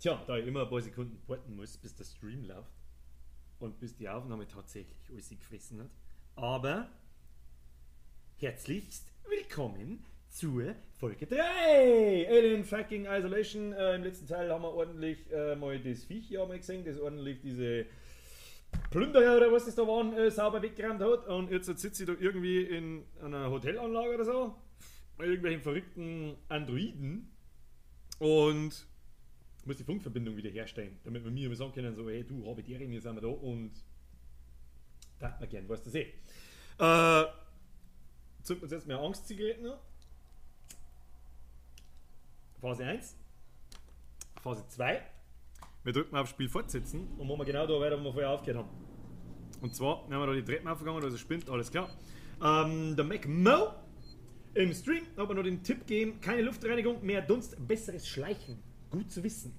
Tja, da ich immer ein paar Sekunden warten muss, bis der Stream läuft und bis die Aufnahme tatsächlich alles gefressen hat. Aber herzlichst willkommen zur Folge 3! Alien fucking Isolation. Im letzten Teil haben wir ordentlich mal das Viech ja mal gesehen, das ordentlich diese Plünderer oder was das da waren, sauber weggeräumt hat. Und jetzt sitzt sie da irgendwie in einer Hotelanlage oder so, bei irgendwelchen verrückten Androiden und muss die Funkverbindung wieder herstellen, damit wir mir immer sagen können, so, hey du, habe die, wir sind wir da und da hat man gern, weißt du das eh. Zünden wir uns jetzt mehr Angstzigaretten an. Phase 1. Phase 2. Wir drücken auf Spiel fortsetzen und machen genau da weiter, wo wir vorher aufgehört haben. Und zwar haben wir da die Treppen aufgegangen, da ist es spinnt, alles klar. Der McMo im Stream hat mir noch den Tipp gegeben, keine Luftreinigung, mehr Dunst, besseres Schleichen. Gut zu wissen.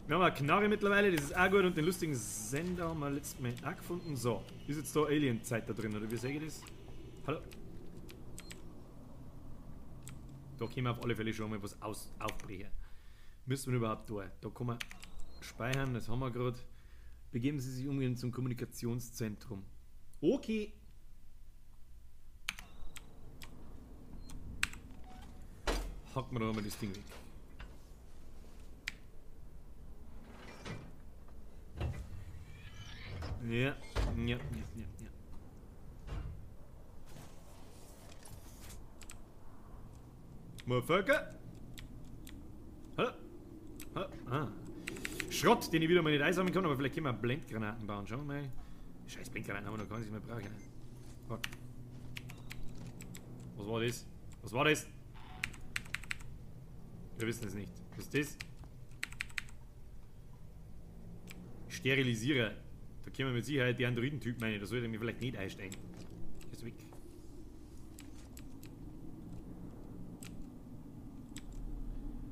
Wir haben eine Knarre mittlerweile, das ist auch gut, und den lustigen Sender haben wir letztes Mal auch gefunden. So, ist jetzt da Alien-Zeit da drin, oder wie sehe ich das? Hallo? Da können wir auf alle Fälle schon mal was aufbrechen. Müssen wir überhaupt da? Da kann man speichern, das haben wir gerade. Begeben Sie sich umgehend zum Kommunikationszentrum. Okay. Hacken wir doch mal das Ding weg. Ja, ja, ja, ja, ja. Motherfucker! Hallo? Hallo? Ah. Schrott, den ich wieder mal nicht einsammeln kann, aber vielleicht können wir Blendgranaten bauen. Schauen wir mal. Scheiß Blendgranaten haben wir noch gar nicht mehr brauchen. Was war das? Was war das? Wir wissen es nicht. Was ist das? Sterilisierer. Da können wir mit Sicherheit die Androiden-Typ meinen. Da sollte ich mir vielleicht nicht einsteigen. Ist weg.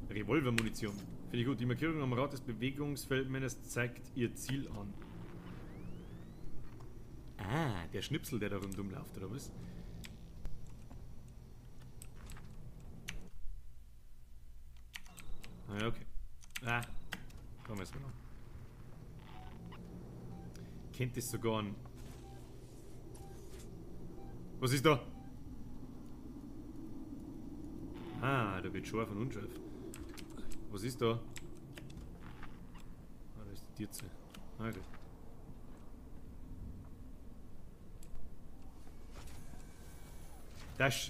Revolvermunition. Finde ich gut. Die Markierung am Rad des Bewegungsfeldmänners zeigt ihr Ziel an. Ah, der Schnipsel, der da rundum läuft, oder was? Ah, ja, okay. Ah, komm jetzt mal an. Kennt es sogar ein. Was ist da? Ah, da wird scharf und unscharf. Was ist da? Ah, da ist die Tierze. Ah, okay. Das,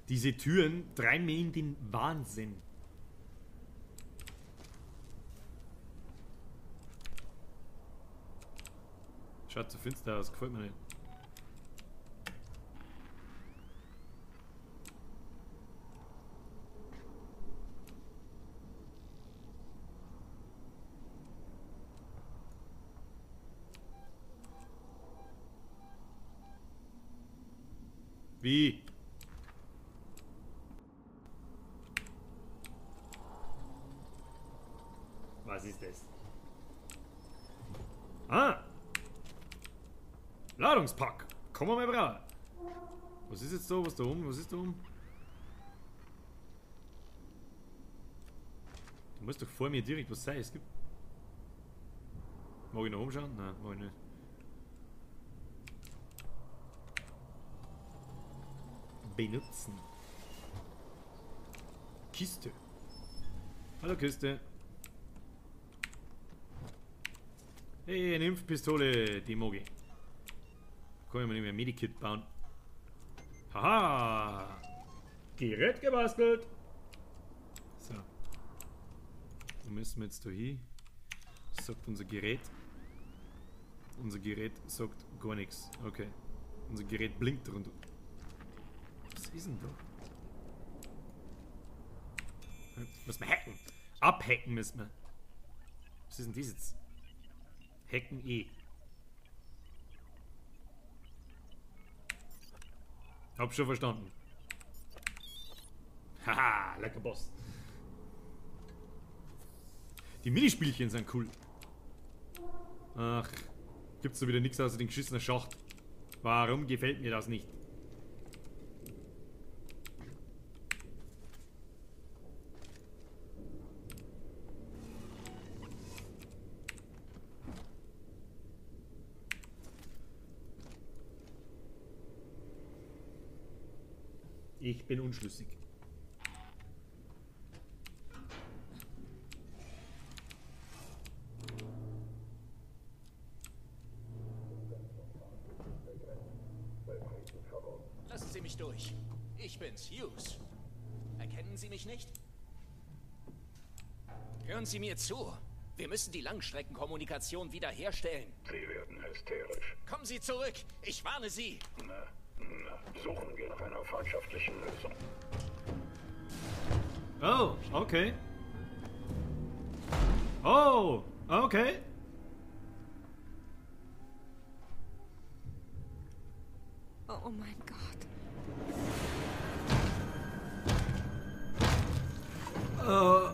diese Türen treiben mir in den Wahnsinn. Schaut zu finster aus, gefällt mir nicht. Wie? Was ist das? Ah! Ladungspack! Komm mal braun! Was ist jetzt da? Was da oben? Was ist da oben? Du musst doch vor mir direkt was sein. Es gibt. Mag ich noch umschauen? Nein, mag ich nicht. Benutzen. Kiste. Hallo Kiste. Hey, eine Impfpistole, die mag ich. Kann ich mir nicht mehr ein Medikit bauen. Haha! Gerät gebastelt! So. Wo müssen wir jetzt da hin? Was sagt unser Gerät? Unser Gerät sagt gar nichts. Okay. Unser Gerät blinkt rund. Was ist denn da? Müssen wir hacken! Abhacken müssen wir! Was ist denn das jetzt? Hacken E. Hab schon verstanden. Haha, lecker Boss. Die Minispielchen sind cool. Ach, gibt's da wieder nichts außer den geschissenen Schacht. Warum gefällt mir das nicht? Ich bin unschlüssig. Lassen Sie mich durch. Ich bin's, Hughes. Erkennen Sie mich nicht? Hören Sie mir zu. Wir müssen die Langstreckenkommunikation wiederherstellen. Sie werden hysterisch. Kommen Sie zurück. Ich warne Sie. Na, na, suchen wir nach einer freundschaftlichen Lösung. Oh, okay. Oh, okay. Oh mein Gott.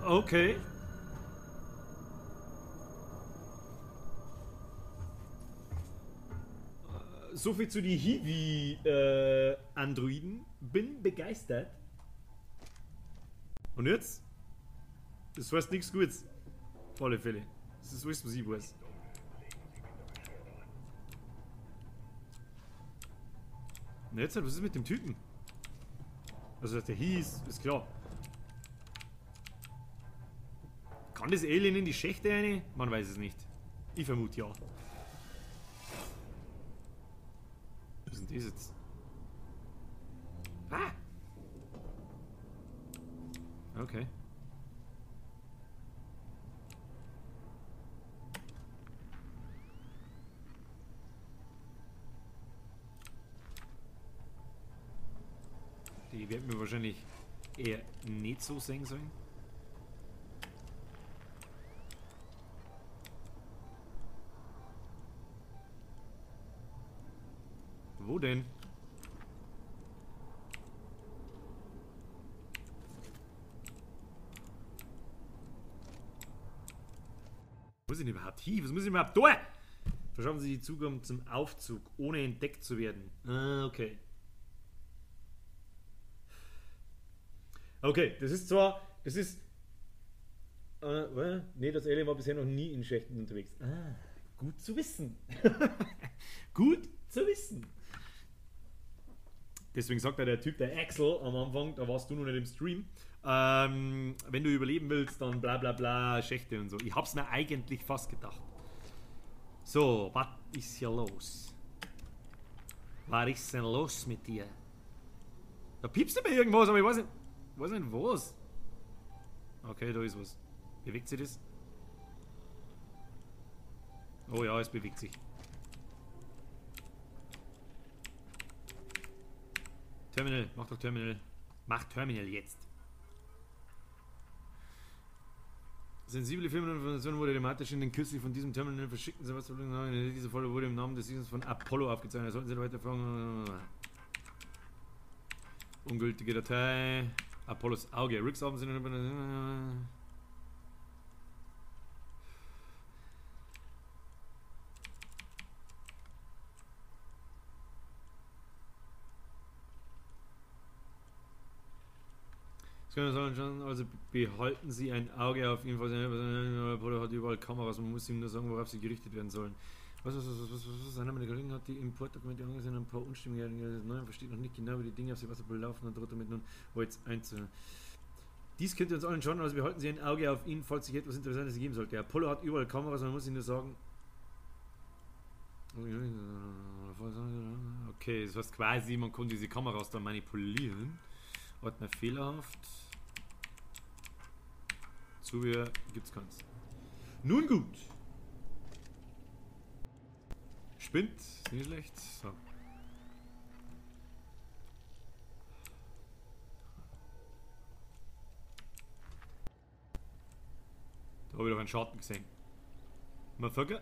Okay. So viel zu die Hiwi-Androiden. Bin begeistert. Und jetzt? Das heißt nichts Gutes. Auf alle Fälle. Das ist alles, was ich weiß. Und jetzt, was ist mit dem Typen? Also, dass der hieß, ist klar. Kann das Alien in die Schächte rein? Man weiß es nicht. Ich vermute ja. Was ist denn das jetzt? Ah! Okay. Die werden wir wahrscheinlich eher nicht so sehen sollen. Wo denn? Wo muss ich denn überhaupt hin? Was muss ich überhaupt da? Verschaffen Sie Zugang zum Aufzug, ohne entdeckt zu werden. Ah, okay. Okay, das ist zwar... Das ist... nee, das Alien war bisher noch nie in Schächten unterwegs. Ah, gut zu wissen. Gut zu wissen. Deswegen sagt ja der Typ, der Axel, am Anfang, da warst du noch nicht im Stream, wenn du überleben willst, dann bla bla bla, Schächte und so. Ich hab's mir eigentlich fast gedacht. So, was ist hier los? Was ist denn los mit dir? Da piepst immer irgendwas, aber ich weiß nicht was. Okay, da ist was. Bewegt sich das? Oh ja, es bewegt sich. Terminal, mach doch Terminal. Mach Terminal jetzt. Sensible Firmeninformationen wurde thematisch in den kürzlich von diesem Terminal verschickten Diese Folge wurde im Namen des Seasons von Apollo aufgezeichnet. Sollten Sie weiter fragen. Ungültige Datei. Apollos Auge. Rücksagen sind. Also behalten Sie ein Auge auf ihn. Apollo hat überall Kameras, man muss ihm nur sagen, worauf sie gerichtet werden sollen. Was? Einer meiner Kollegen hat die Importdokumente angesehen und ein paar Unstimmigkeiten. Nein, versteht noch nicht genau, wie die Dinge auf Sevastopol laufen und droht damit nun jetzt einzuhören. Dies könnte uns allen schauen, also behalten Sie ein Auge auf ihn, falls sich etwas Interessantes ergeben sollte. Apollo hat überall Kameras, man muss ihm nur sagen. Okay, das heißt quasi, man konnte diese Kameras da manipulieren. Ordner fehlerhaft. Zubehör gibt's keins. Nun gut. Spinnt, ist nicht schlecht. So. Da habe ich doch einen Schatten gesehen. Motherfucker.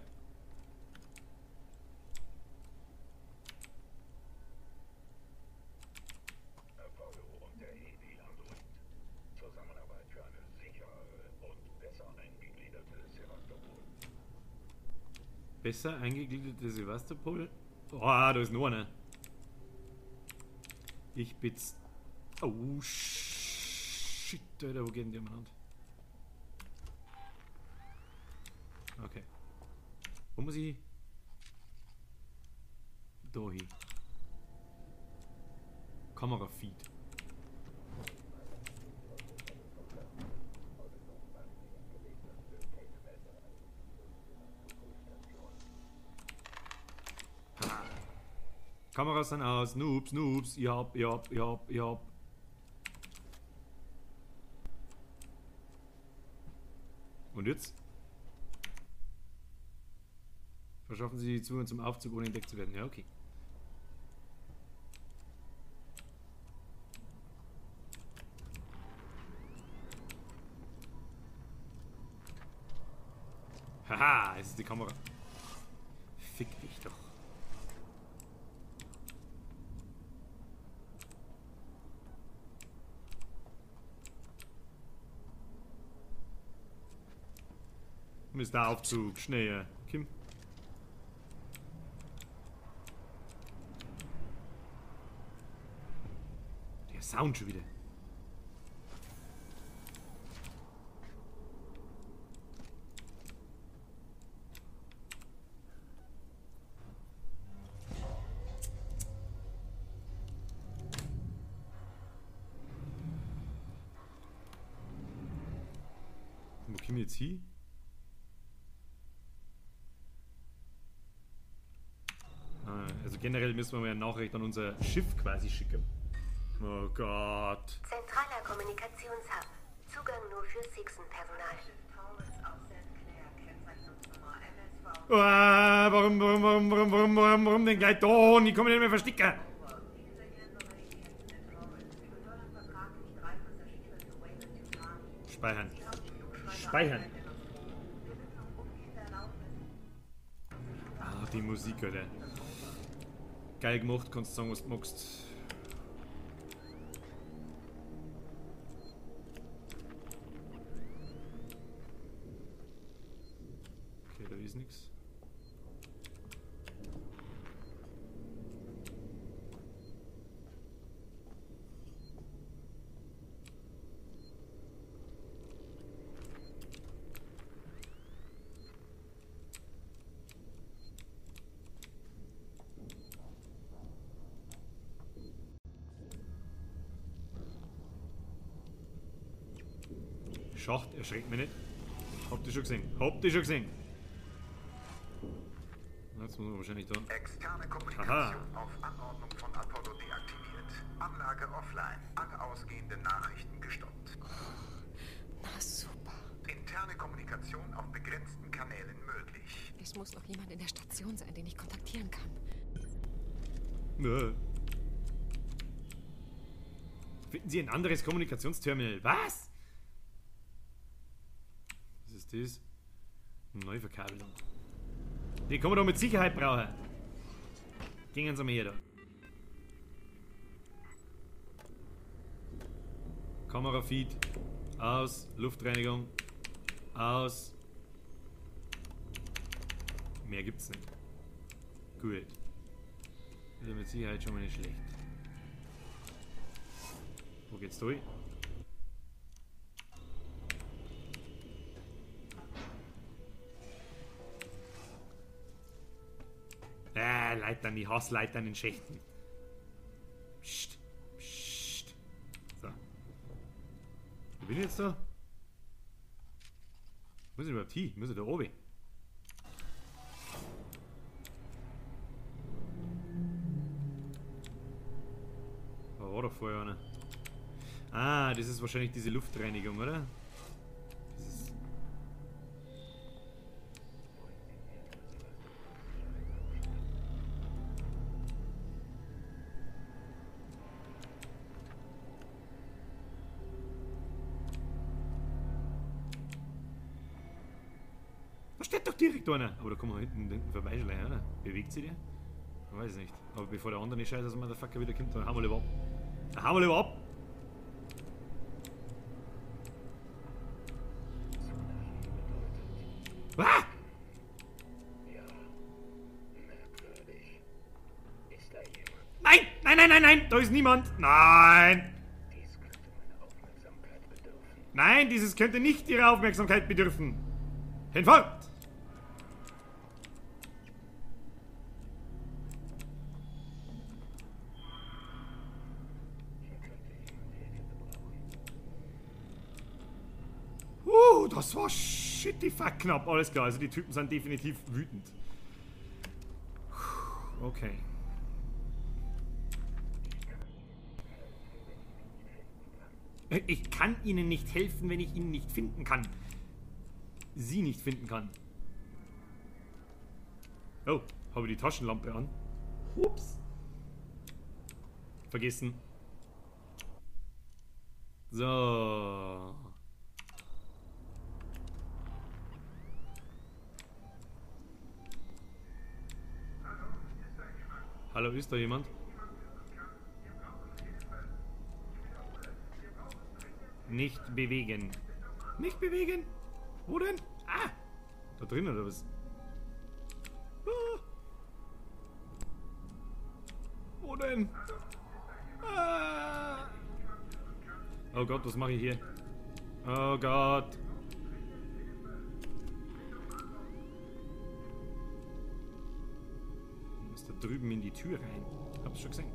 Besser eingegliederte Sevastopol. Oh, da ist noch einer. Ich bin's. Oh, shit, Alter, wo geht denn die umeinander? Okay. Wo muss ich? Da hin. Kamerafeed. Kameras sind aus. Noobs, Noobs. Ich hab. Und jetzt? Verschaffen Sie die Zugang zum Aufzug, ohne entdeckt zu werden. Ja, okay. Haha, es ist die Kamera. Fick dich doch. Mr. Aufzug, schnell. Kim. Der Sound schon wieder. Wo kommen wir jetzt hin? Also generell müssen wir mal eine Nachricht an unser Schiff quasi schicken. Oh Gott. Zentraler Kommunikationshub. Zugang nur für Seegson-Personal. Ah, warum denn gleich da? Ich kann mich nicht mehr verstecken. Speichern. Speichern. Ah, die Musik, Alter. Geil gemacht, kannst du sagen, was du magst. Okay, da ist nichts. Schacht erschreckt mich nicht. Habt ihr schon gesehen? Habt ihr schon gesehen? Jetzt muss man wahrscheinlich da. Externe Kommunikation auf Anordnung von Apollo deaktiviert. Anlage offline. Alle ausgehenden Nachrichten gestoppt. Na super. Interne Kommunikation auf begrenzten Kanälen möglich. Es muss noch jemand in der Station sein, den ich kontaktieren kann. Nö. Finden Sie ein anderes Kommunikationsterminal? Was? Was ist das? Neuverkabelung. Die kann man doch mit Sicherheit brauchen. Gehen Sie mal her da. Kamerafeed. Aus. Luftreinigung. Aus. Mehr gibt's nicht. Gut. Ist ja mit Sicherheit schon mal nicht schlecht. Wo geht's durch? Leitern, ich hasse Leitern in Schächten. Psst, psst. So. Wo bin ich jetzt da? Wo muss ich überhaupt hin? Ich muss ja da oben. Da war doch vorher einer. Ah, das ist wahrscheinlich diese Luftreinigung, oder? Das ist. Da steht doch direkt einer. Aber da kann man hinten vorbeischleichen, oder? Bewegt sich der? Ich weiß nicht. Aber bevor der andere Scheiß aus dem Motherfucker wieder kommt, dann hauen wir lieber ab. Dann hauen wir lieber ab! Ah! Nein! Nein, nein, nein, nein! Da ist niemand! Nein! Nein, dieses könnte nicht Ihrer Aufmerksamkeit bedürfen! Hinfort! Das war shitty fuck knapp. Alles klar, also die Typen sind definitiv wütend. Okay. Ich kann Ihnen nicht helfen, wenn ich ihn nicht finden kann. Sie nicht finden kann. Oh, habe die Taschenlampe an. Ups. Vergessen. So. Hallo, ist da jemand? Nicht bewegen. Nicht bewegen? Wo denn? Ah! Da drin oder was? Ah. Wo denn? Ah. Oh Gott, was mache ich hier? Oh Gott. Ist da drüben in die Tür rein. Hab's schon gesehen.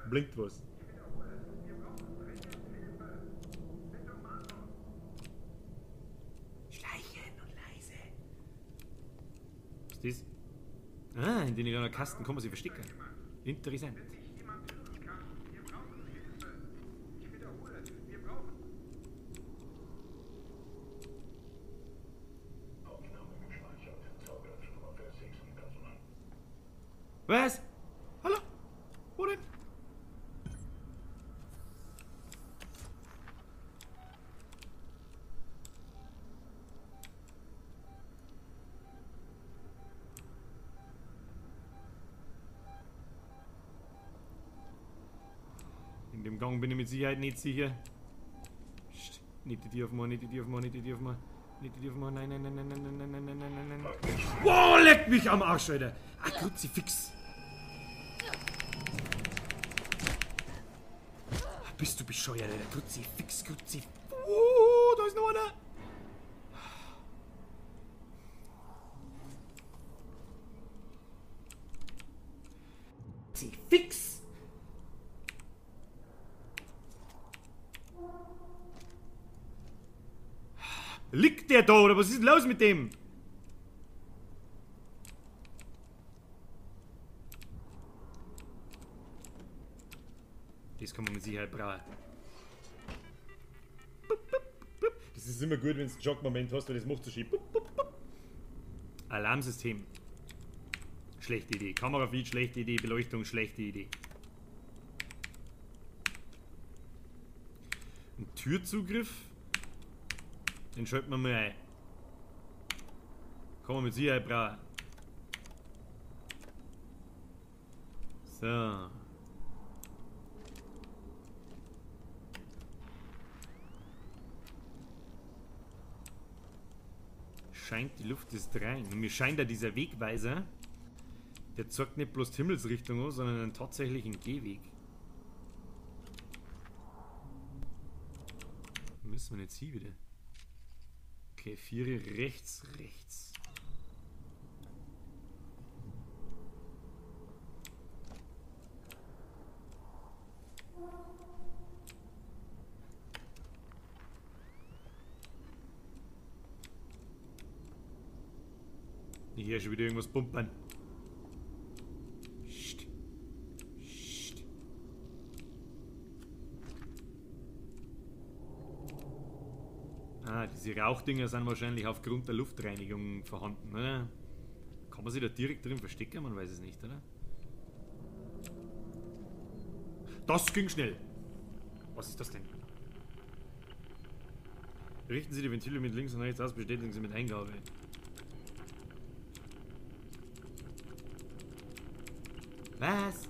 Blinkt was. Schleichen und leise. Was ist das? Ah, in den Kasten kann man sich verstecken. Interessant. Was? Hallo? Wo denn? In dem Gang bin ich mit Sicherheit nicht sicher. Psst, nicht die Tür aufmachen, nicht die Tür aufmachen, nicht die Tür aufmachen. Nicht die Tür aufmachen, nein, nein, nein, nein, nein, nein, nein, nein, nein, nein, nein. Wow, leck mich am Arsch, Alter! Ah, Kruzifix! Bist du bescheuert, Alter? Kruzifix, Kruzifix. Oh, da ist noch einer! Kruzifix! Liegt der da oder was ist los mit dem? Das kann man mit Sicherheit brauchen. Das ist immer gut, wenn du einen Jogmoment hast, weil das macht so schön. Alarmsystem. Schlechte Idee. Kamerafeed, schlechte Idee. Beleuchtung, schlechte Idee. Ein Türzugriff. Den schalten wir mal ein. Kann man mit Sicherheit brauchen. So. Scheint die Luft ist rein. Und mir scheint da dieser Wegweiser, der zeigt nicht bloß die Himmelsrichtung an, sondern einen tatsächlichen Gehweg. Wo müssen wir jetzt hier wieder? Okay, 4 rechts, rechts. Hier schon wieder irgendwas pumpern. Psst. Psst. Ah, diese Rauchdinger sind wahrscheinlich aufgrund der Luftreinigung vorhanden, oder? Kann man sich da direkt drin verstecken? Man weiß es nicht, oder? Das ging schnell! Was ist das denn? Richten Sie die Ventile mit links und rechts aus, bestätigen Sie mit Eingabe. Was?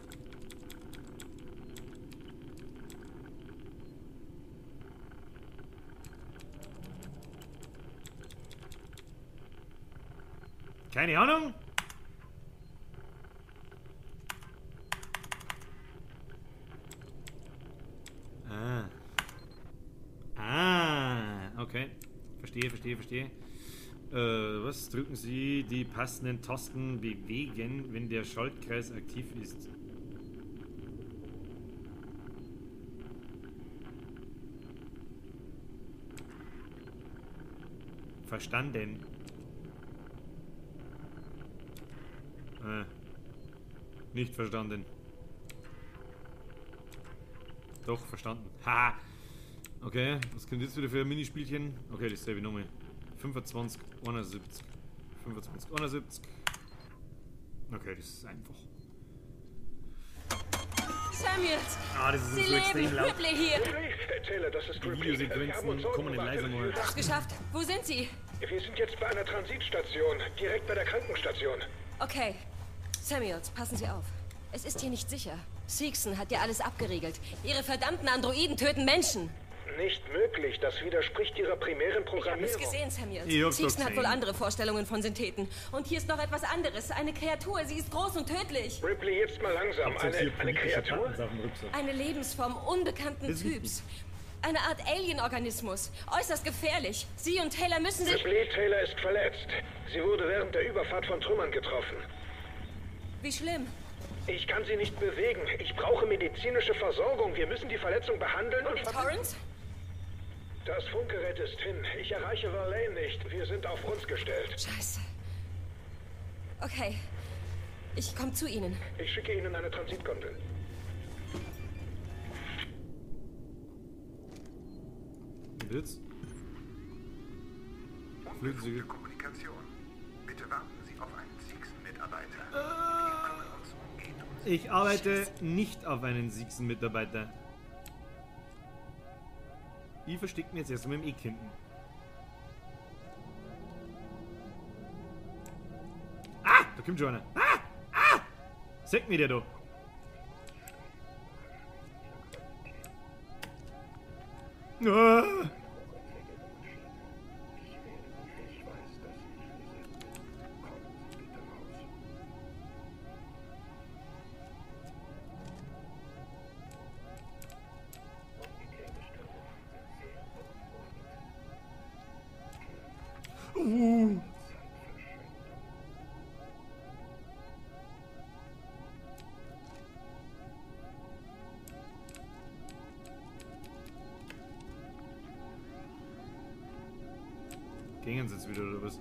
Keine Ahnung. Ah. Ah, okay. Verstehe, verstehe, verstehe. Was? Drücken Sie die passenden Tasten bewegen, wenn der Schaltkreis aktiv ist. Verstanden. Nicht verstanden. Doch, verstanden. Haha! Okay, was kommt jetzt wieder für ein Minispielchen? Okay, das save ich nochmal. 25, 71. 25, 71. Okay, das ist einfach. Samuels! Ah, das ist Sie so extrem leben. laut. Ripley hier! Taylor, das ist Die Ripley. Videosequenzen kommen nicht leiser mal. Hab's geschafft. Wo sind Sie? Wir sind jetzt bei einer Transitstation, direkt bei der Krankenstation. Okay. Samuels, passen Sie auf. Es ist hier nicht sicher. Seegson hat ja alles abgeriegelt. Ihre verdammten Androiden töten Menschen. Nicht möglich, das widerspricht ihrer primären Ich habe es Programmierung. gesehen, Samuels. Ich hab's doch Seegson hat wohl gesehen. andere Vorstellungen von Syntheten. Und hier ist noch etwas anderes. Eine Kreatur. Sie ist groß und tödlich. Ripley, jetzt mal langsam. Hauptsache hier Eine politische Kreatur? Buttons auf dem Rucksack. Eine Lebensform unbekannten Das ist Typs. Eine Art Alien-Organismus. Äußerst gefährlich. Sie und Taylor müssen sich... Ripley, Taylor ist verletzt. Sie wurde während der Überfahrt von Trümmern getroffen. Wie schlimm. Ich kann sie nicht bewegen. Ich brauche medizinische Versorgung. Wir müssen die Verletzung behandeln und... Die Torrance? Das Funkgerät ist hin. Ich erreiche Verlaine nicht. Wir sind auf uns gestellt. Scheiße. Okay. Ich komme zu Ihnen. Ich schicke Ihnen eine Transitgondel. Und jetzt? Flüchten Sie. Kommunikation. Bitte warten Sie auf einen Seegson-Mitarbeiter. Wir kümmern uns umgehend um Sie. Ich arbeite nicht auf einen Seegson-Mitarbeiter. Ich verstecke mich jetzt erstmal im Eck hinten. Ah! Da kommt schon einer. Ah! Ah! Seht mir der da. Ah! Gingen sie jetzt wieder oder was?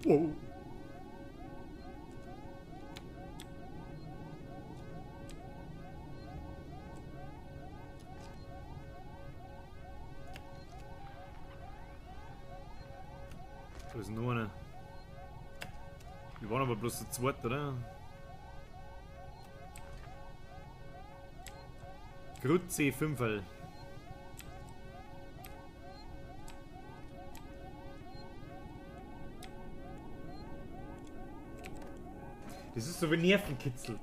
Wow. Da ist noch einer. Wir waren aber bloß zu zweit, oder? Grütze Fünferl. Das ist so wie Nervenkitzel.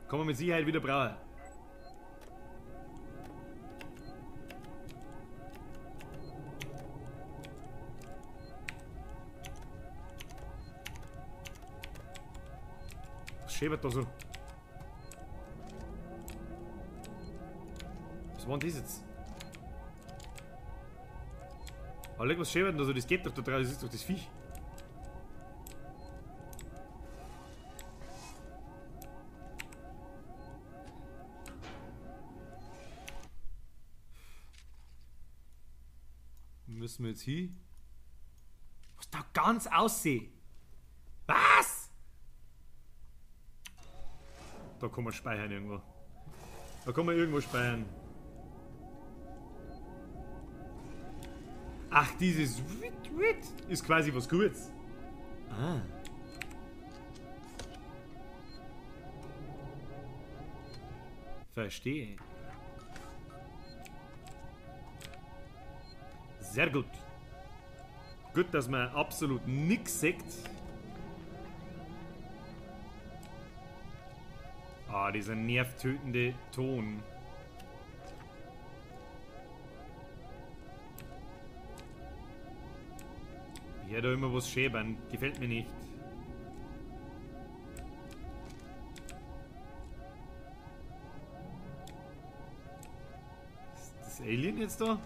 Kann man mit Sicherheit wieder brauchen. Was schäbert da so? Was war denn das jetzt? Alter, was schäbert denn da so? Das geht doch da drauf, das ist doch das Viech. Müssen wir jetzt hin? Was da ganz aussieht. Was? Da kann man speichern irgendwo. Da kann man irgendwo speichern. Ach, dieses Wit Wit ist quasi was Gutes. Ah. Verstehe. Sehr gut. Gut, dass man absolut nichts sieht. Ah, dieser nervtötende Ton. Ich höre da immer was schäbern. Gefällt mir nicht. Ist das Alien jetzt da?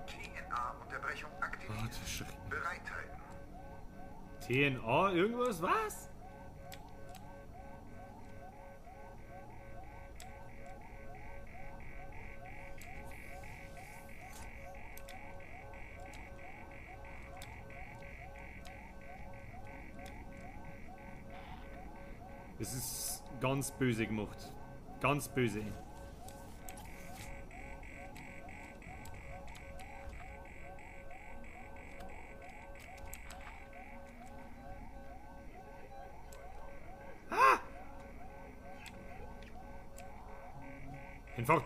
TNA-Unterbrechung aktiviert. Oh, das schreckt mich. Bereithalten. TNA, irgendwas? Was? Das ist ganz böse gemacht. Ganz böse. Ah! Hinfort!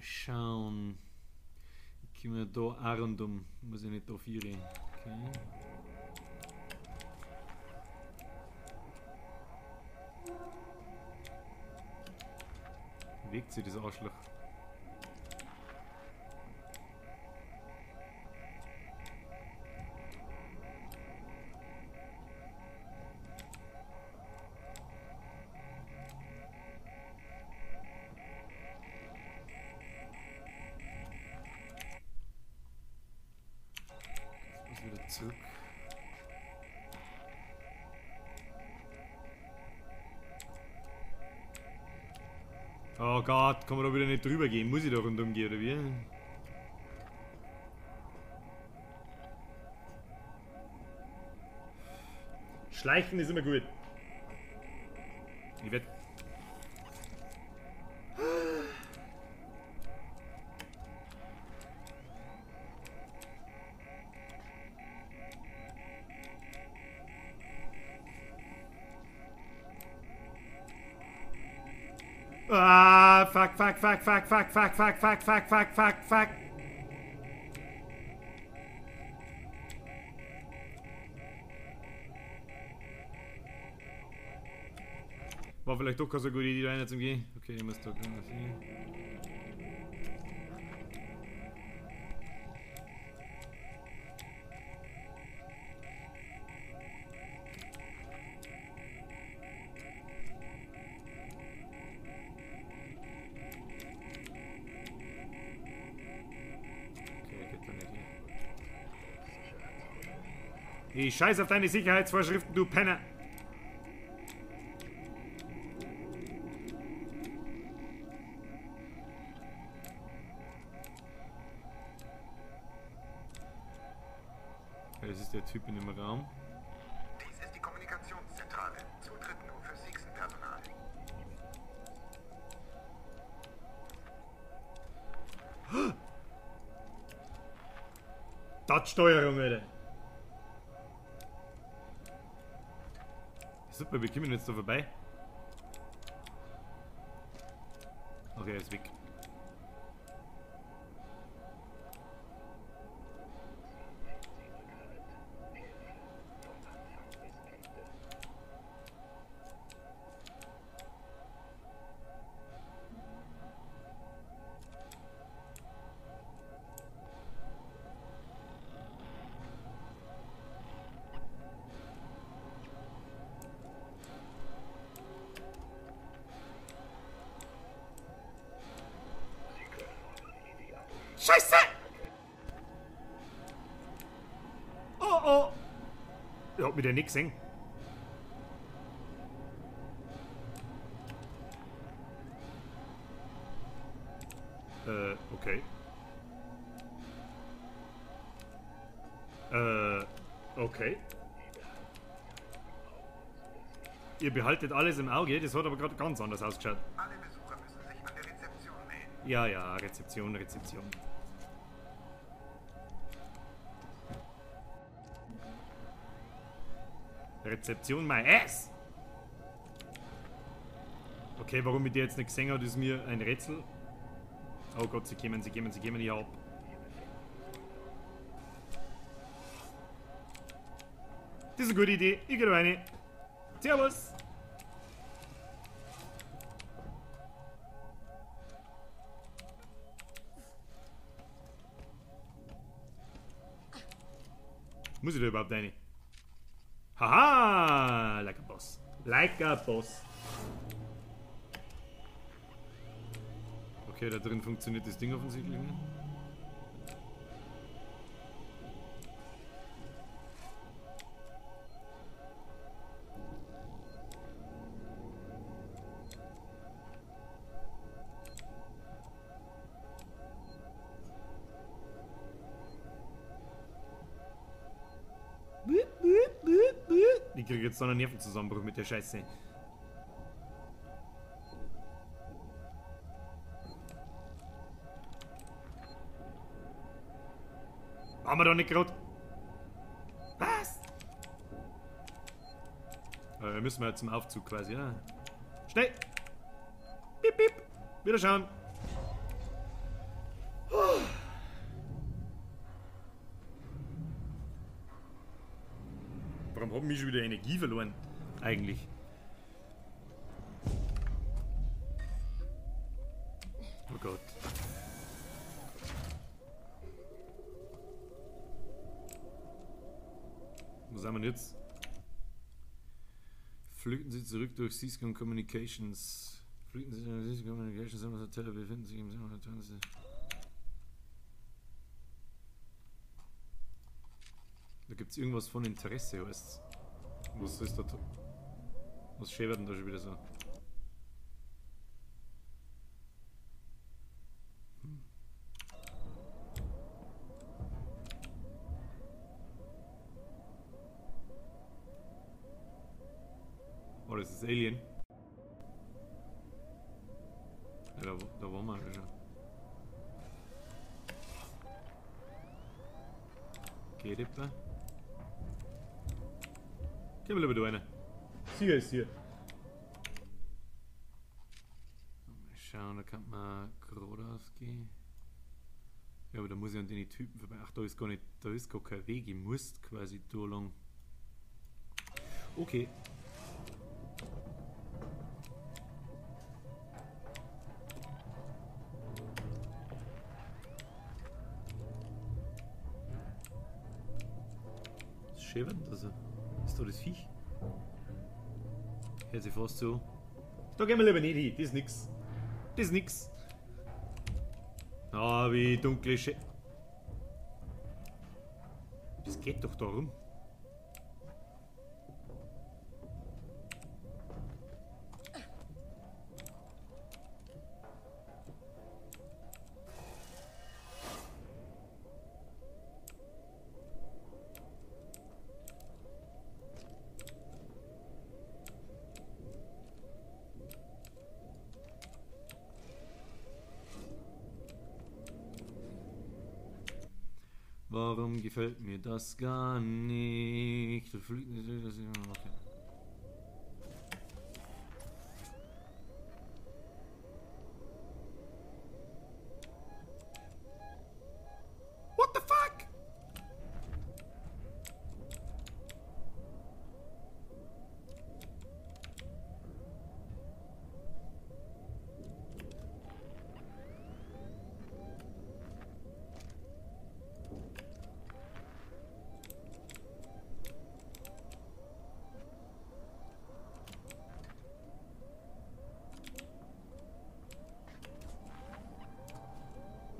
Schauen. Ich komme da auch rundum. Muss ich nicht da vieren. Okay. Bewegt sich das Arschloch. Jetzt muss wieder zurück. Oh Gott, kann man da wieder nicht drüber gehen? Muss ich da rundum gehen, oder wie? Schleichen ist immer gut. Ich werd... Ah, fuck, fuck, fuck, fuck, fuck, fuck, fuck, fuck, fuck, fuck, fuck, fuck. War vielleicht doch keine so gute Idee, da rein zu gehen. Okay, ich muss da gehen. Ich scheiß auf deine Sicherheitsvorschriften, du Penner! Okay, das ist der Typ in dem Raum. Dies ist die Kommunikationszentrale. Zutritt nur für Seegson-Personal. Touch-Steuerung, Alter! Super, wir kommen jetzt da vorbei. Okay, er ist weg. Scheiße! Oh oh! Ich hab mich ja nicht gesehen. Okay. Okay. Ihr behaltet alles im Auge, das hat aber gerade ganz anders ausgeschaut. Alle Besucher müssen sich an der Rezeption melden. Ja, ja, Rezeption, Rezeption. Rezeption my ass! Okay, warum ich die jetzt nicht gesehen habe, ist mir ein Rätsel. Oh Gott, sie kommen, sie kommen, sie kommen hier ab. Das ist eine gute Idee. Ich gehe rein. Servus! Muss ich da überhaupt rein? Haha! Like a boss. Like a boss. Okay, da drin funktioniert das Ding offensichtlich nicht. kriege jetzt so einen Nervenzusammenbruch mit der Scheiße. Haben wir doch nicht gerade. Was? Wir müssen mal zum Aufzug quasi, ja. Schnell! Piep, piep! Wiederschauen! Oh. Warum haben wir schon wieder Energie verloren? Eigentlich. Oh Gott. Wo sind wir denn jetzt? Flüchten Sie zurück durch Seacon Communications. Flüchten Sie durch Seacon Communications Hotel befinden sich im Hotel. Da gibt es irgendwas von Interesse, weißt du? Was ist da? Was schäbert denn da schon wieder so? Hm. Oh, das ist Alien. Ja, da waren wir schon. Geht etwa? Gehen wir lieber da rein. Sicher ist hier. Mal schauen, da kann man geradeaus gehen. Ja, aber da muss ich an den Typen vorbei. Ach, da ist gar nicht, da ist gar kein Weg. Ich muss quasi da lang. Okay. Was schäbert denn da so? Ist da das Viech? Hört sich fast so. Da gehen wir lieber nicht hin, das ist nix. Das ist nix. Ah, wie dunkle Sche. Das geht doch da rum. Warum gefällt mir das gar nicht? Okay. What the fuck?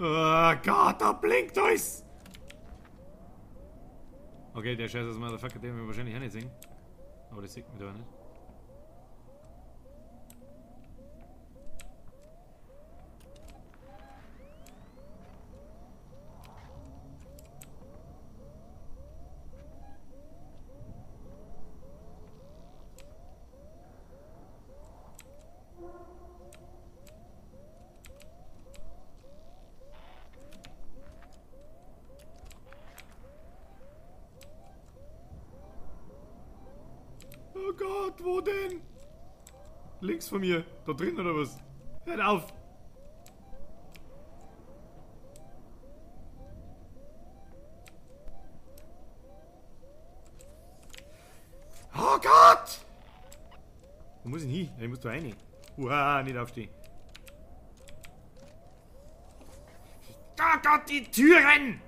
Oh Gott, da blinkt alles! Okay, der Scheiß aus Motherfucker, den wir wahrscheinlich auch nicht sehen. Aber das sieht man da nicht. Oh Gott, wo denn? Links von mir. Da drin oder was? Hört auf! Oh Gott! Wo muss ich hin? Ich muss da rein. Uah, nicht aufstehen. Oh Gott, die Türen!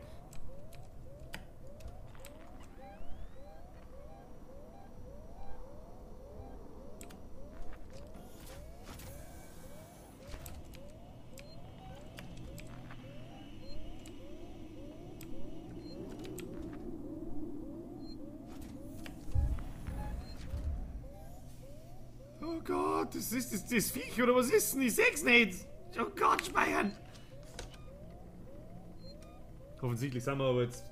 Oh Gott, das ist das Viech oder was ist denn? Ich seh's nicht! Oh Gott, speichern! Offensichtlich sind wir aber jetzt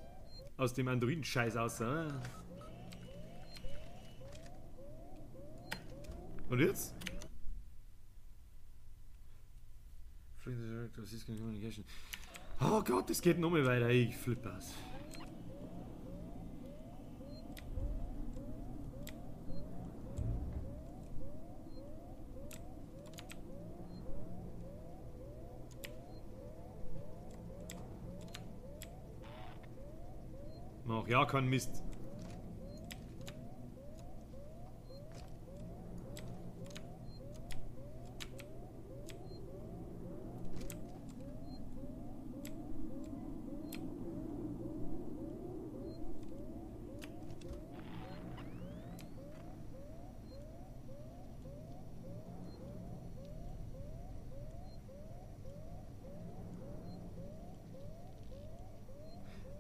aus dem Androiden-Scheiß aus, oder? Und jetzt? Oh Gott, das geht nochmal weiter. Ich flippe aus. Mach ja keinen Mist.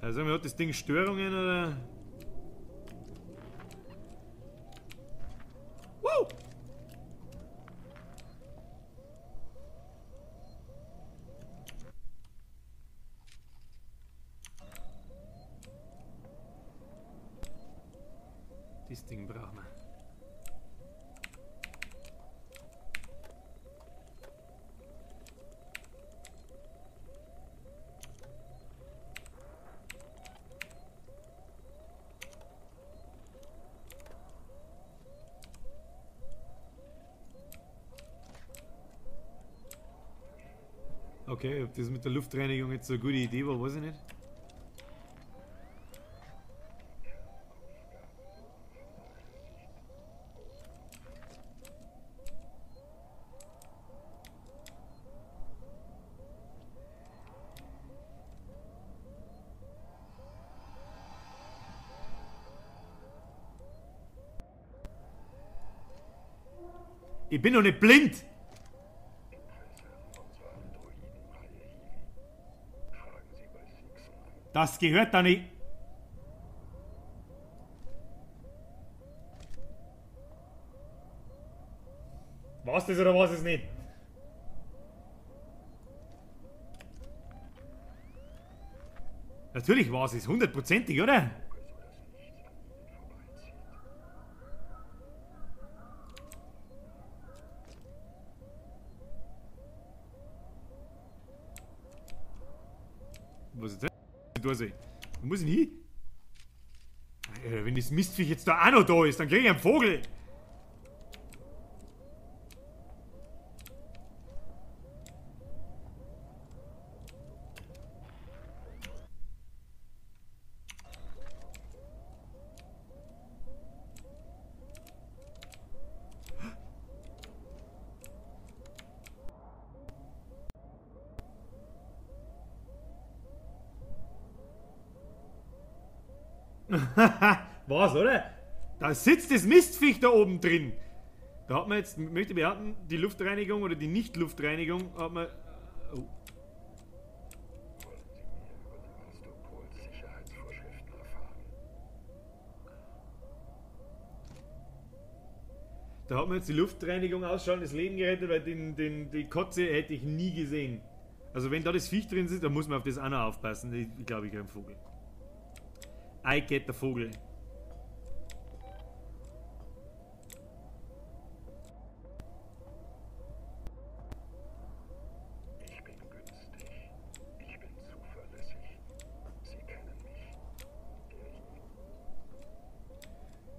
Also hat das Ding Störungen oder? Wow! Das Ding brauchen wir. Okay, ob das mit der Luftreinigung jetzt so eine gute Idee war, weiß ich nicht. Ich bin doch nicht blind! Das gehört da nicht. War's das oder war's es nicht? Natürlich war es hundertprozentig, oder? Was ist das? Wo muss ich denn hin? Wenn das Mistviech jetzt da auch noch da ist, dann krieg ich einen Vogel! Was, oder? Da sitzt das Mistviech da oben drin. Da hat man jetzt, möchte ich behaupten, die Luftreinigung oder die Nicht-Luftreinigung hat man. Oh. Wollen Sie mehr über Sevastopols Sicherheitsvorschriften erfahren? Da hat man jetzt die Luftreinigung ausschalten, das Leben gerettet, weil die Kotze hätte ich nie gesehen. Also wenn da das Viech drin sitzt, dann muss man auf das auch noch aufpassen. Ich glaube, ich kriege einen Vogel. I get the Vogel. Ich bin günstig. Ich bin zuverlässig. Sie kennen mich.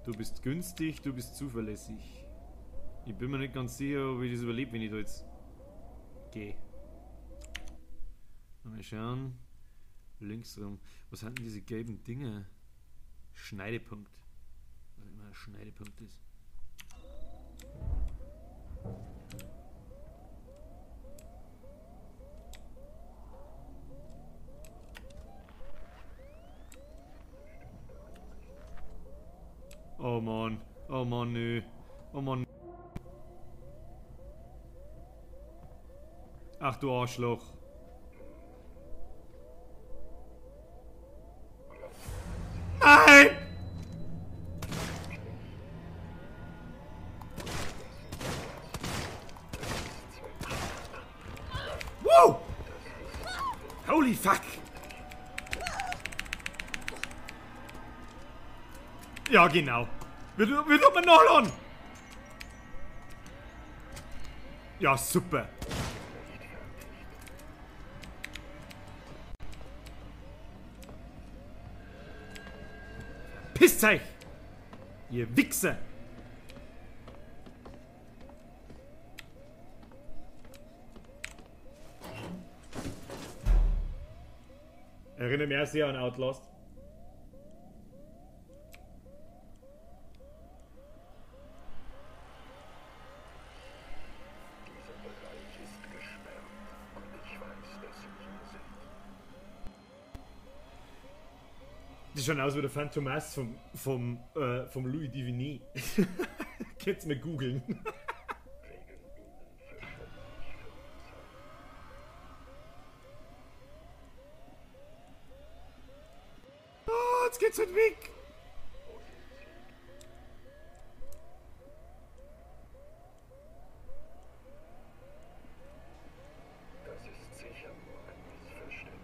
Du bist günstig, du bist zuverlässig. Ich bin mir nicht ganz sicher, ob ich das überlebe, wenn ich da jetzt gehe. Mal schauen. Links rum. Was sind denn diese gelben Dinge? Schneidepunkt. Was immer ein Schneidepunkt ist. Oh Mann. Oh Mann, nö. Oh Mann. Ach du Arschloch. Nein! Wow! Holy fuck! Ja, genau. Wird man nachladen? Ja, super. Pisst euch! Ihr Wichser! Erinnere mich auch sehr an Outlast. Dieser Bereich ist gesperrt und ich weiß, dass Sie hier sind. Das schaut aus wie der Phantomas vom Louis Divini. Könnt's mir googeln. Wegen Ihnen verschwende ich Firmenzeit. Oh, jetzt geht's halt weg. Wo sind Sie? Das ist sicher nur ein Missverständnis.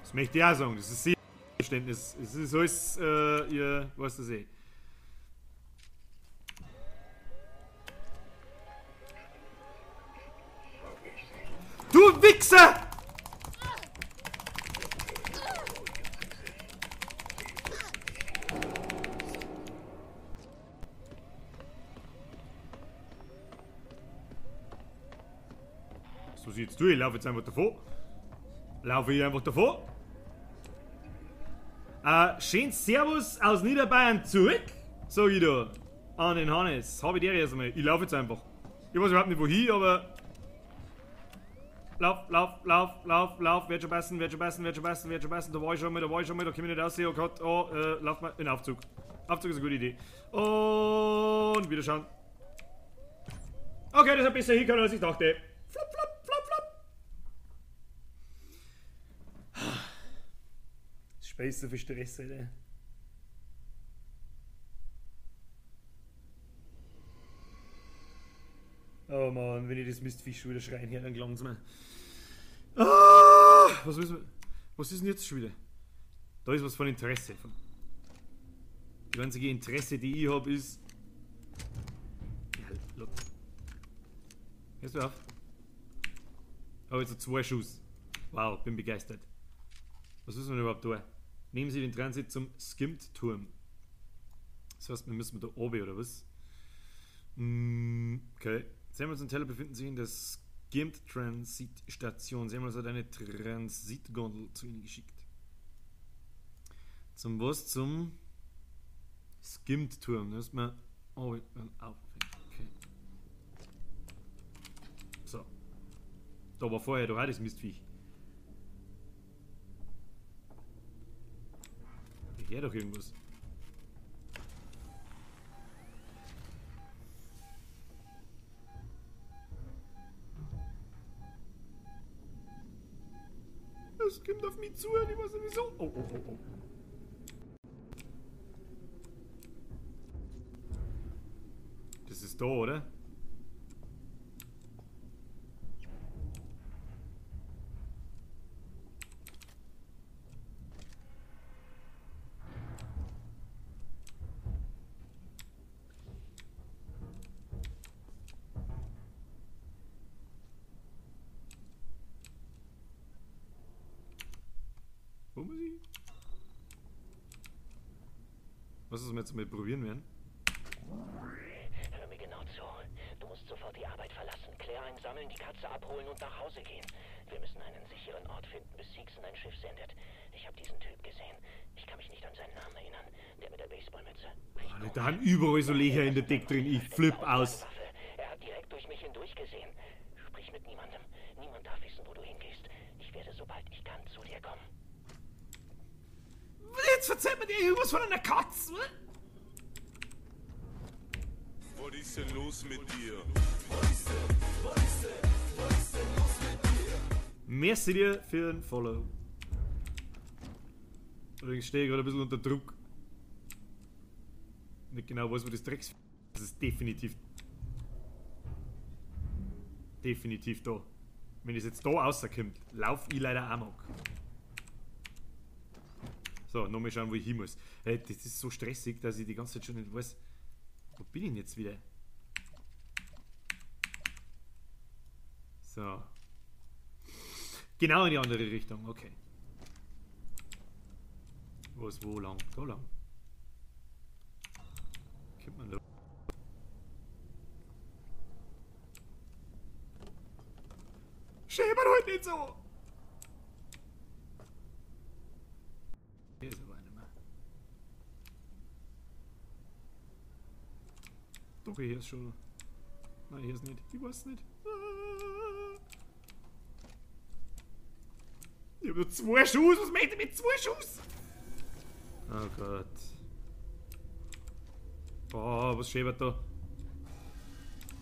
Das möchte ich auch sagen, das ist sicher ein Missverständnis. Es ist alles, ihr weißt das eh. Du Wichser! So sieht's du, ich laufe jetzt einfach davor. Laufe ich einfach davor. Schön Servus aus Niederbayern zurück, sag ich da. An den Hannes. Hab ich dir erst einmal. Ich laufe jetzt einfach. Ich weiß überhaupt nicht wohin, aber. Lauf, lauf, lauf, lauf, lauf. Wird schon passen, wird schon passen, wird schon passen, wird schon passen. Da war ich schon mal, da war ich schon mal, da komm ich nicht raus. Oh Gott, oh, lauf mal in Aufzug. Aufzug ist eine gute Idee. Und wieder schauen. Okay, das hat besser hingehauen, als ich dachte. Flop, flop, flop, flop. Das Spiel ist so viel Stress, Alter. Oh Mann, wenn ich das Mistviech schon wieder schreien höre, dann klang's mir. Ah, was müssen wir, was ist denn jetzt schon wieder? Da ist was von Interesse. Die einzige Interesse, die ich hab, ist. Ja, look. Hörst du auf? Oh, jetzt 2 Schuss. Wow, bin begeistert. Was müssen wir denn überhaupt tun? Nehmen Sie den Transit zum Skimmed-Turm. Das heißt, wir müssen da oben, oder was? Okay. Samuels und Teller befinden sich in der Skimmed Transit Station. Samuels hat eine Transitgondel zu ihnen geschickt. Zum was? Zum Skimmed-Turm. Da müssen wir oh, auf. Okay. So. Da war vorher doch auch das Mistviech. Ich höre doch irgendwas. Es kommt auf mich zu, ich weiß nicht wieso. Oh, oh, oh, oh. Das ist da, oder? Wo muss ich? Was ist, was wir jetzt mal probieren werden? Hör mir genau zu. Du musst sofort die Arbeit verlassen, Claire einsammeln, die Katze abholen und nach Hause gehen. Wir müssen einen sicheren Ort finden, bis Seegson ein Schiff sendet. Ich habe diesen Typ gesehen. Ich kann mich nicht an seinen Namen erinnern. Der mit der Baseballmütze. Oh, da haben überall so Löcher in der Decke drin. Ich flipp aus. Er hat direkt durch mich hindurch gesehen. Sprich mit niemandem. Niemand darf wissen, wo du hingehst. Ich werde, sobald ich kann, zu dir kommen. Jetzt verzeiht mir dir irgendwas von einer Katze. Was ist denn los mit dir? Was ist denn los mit dir? Merci dir für den Follow. Allerdings stehe ich gerade ein bisschen unter Druck. Nicht genau weiß, wo das Drecks. Das ist definitiv. Definitiv da. Wenn es jetzt da rauskommt, lauf ich leider amok. So, nochmal schauen, wo ich hin muss. Hey, das ist so stressig, dass ich die ganze Zeit schon nicht weiß, wo bin ich denn jetzt wieder? So. Genau in die andere Richtung, okay. Wo ist wo lang? Da lang. Kommt man da? Schäbert heute nicht so! Hier ist aber eine mehr. Doch, hier ist schon. Nein, hier ist nicht. Ich weiß nicht. Ich hab nur 2 Schuss. Was möchte ich mit 2 Schuss? Oh Gott. Boah, was schäbert da?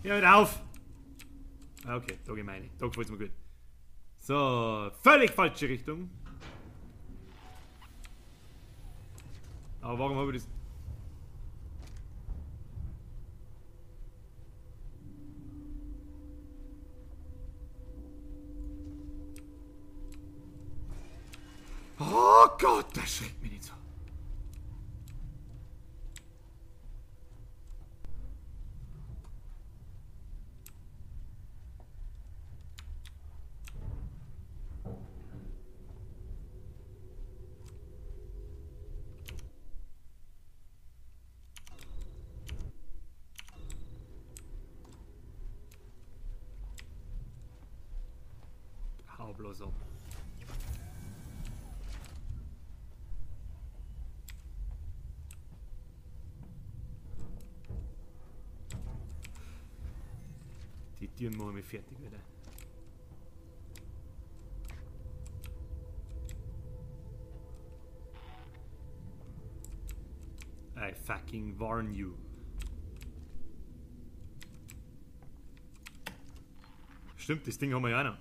Hör auf! Okay, da geh meine. Da gefällt's mir gut. So, völlig falsche Richtung. Aber warum habe ich das? Oh Gott, das schreckt mich nicht so. Hau bloß ab. Die Türen machen mich fertig, Alter. I fucking warn you. Stimmt, das Ding haben wir ja auch noch.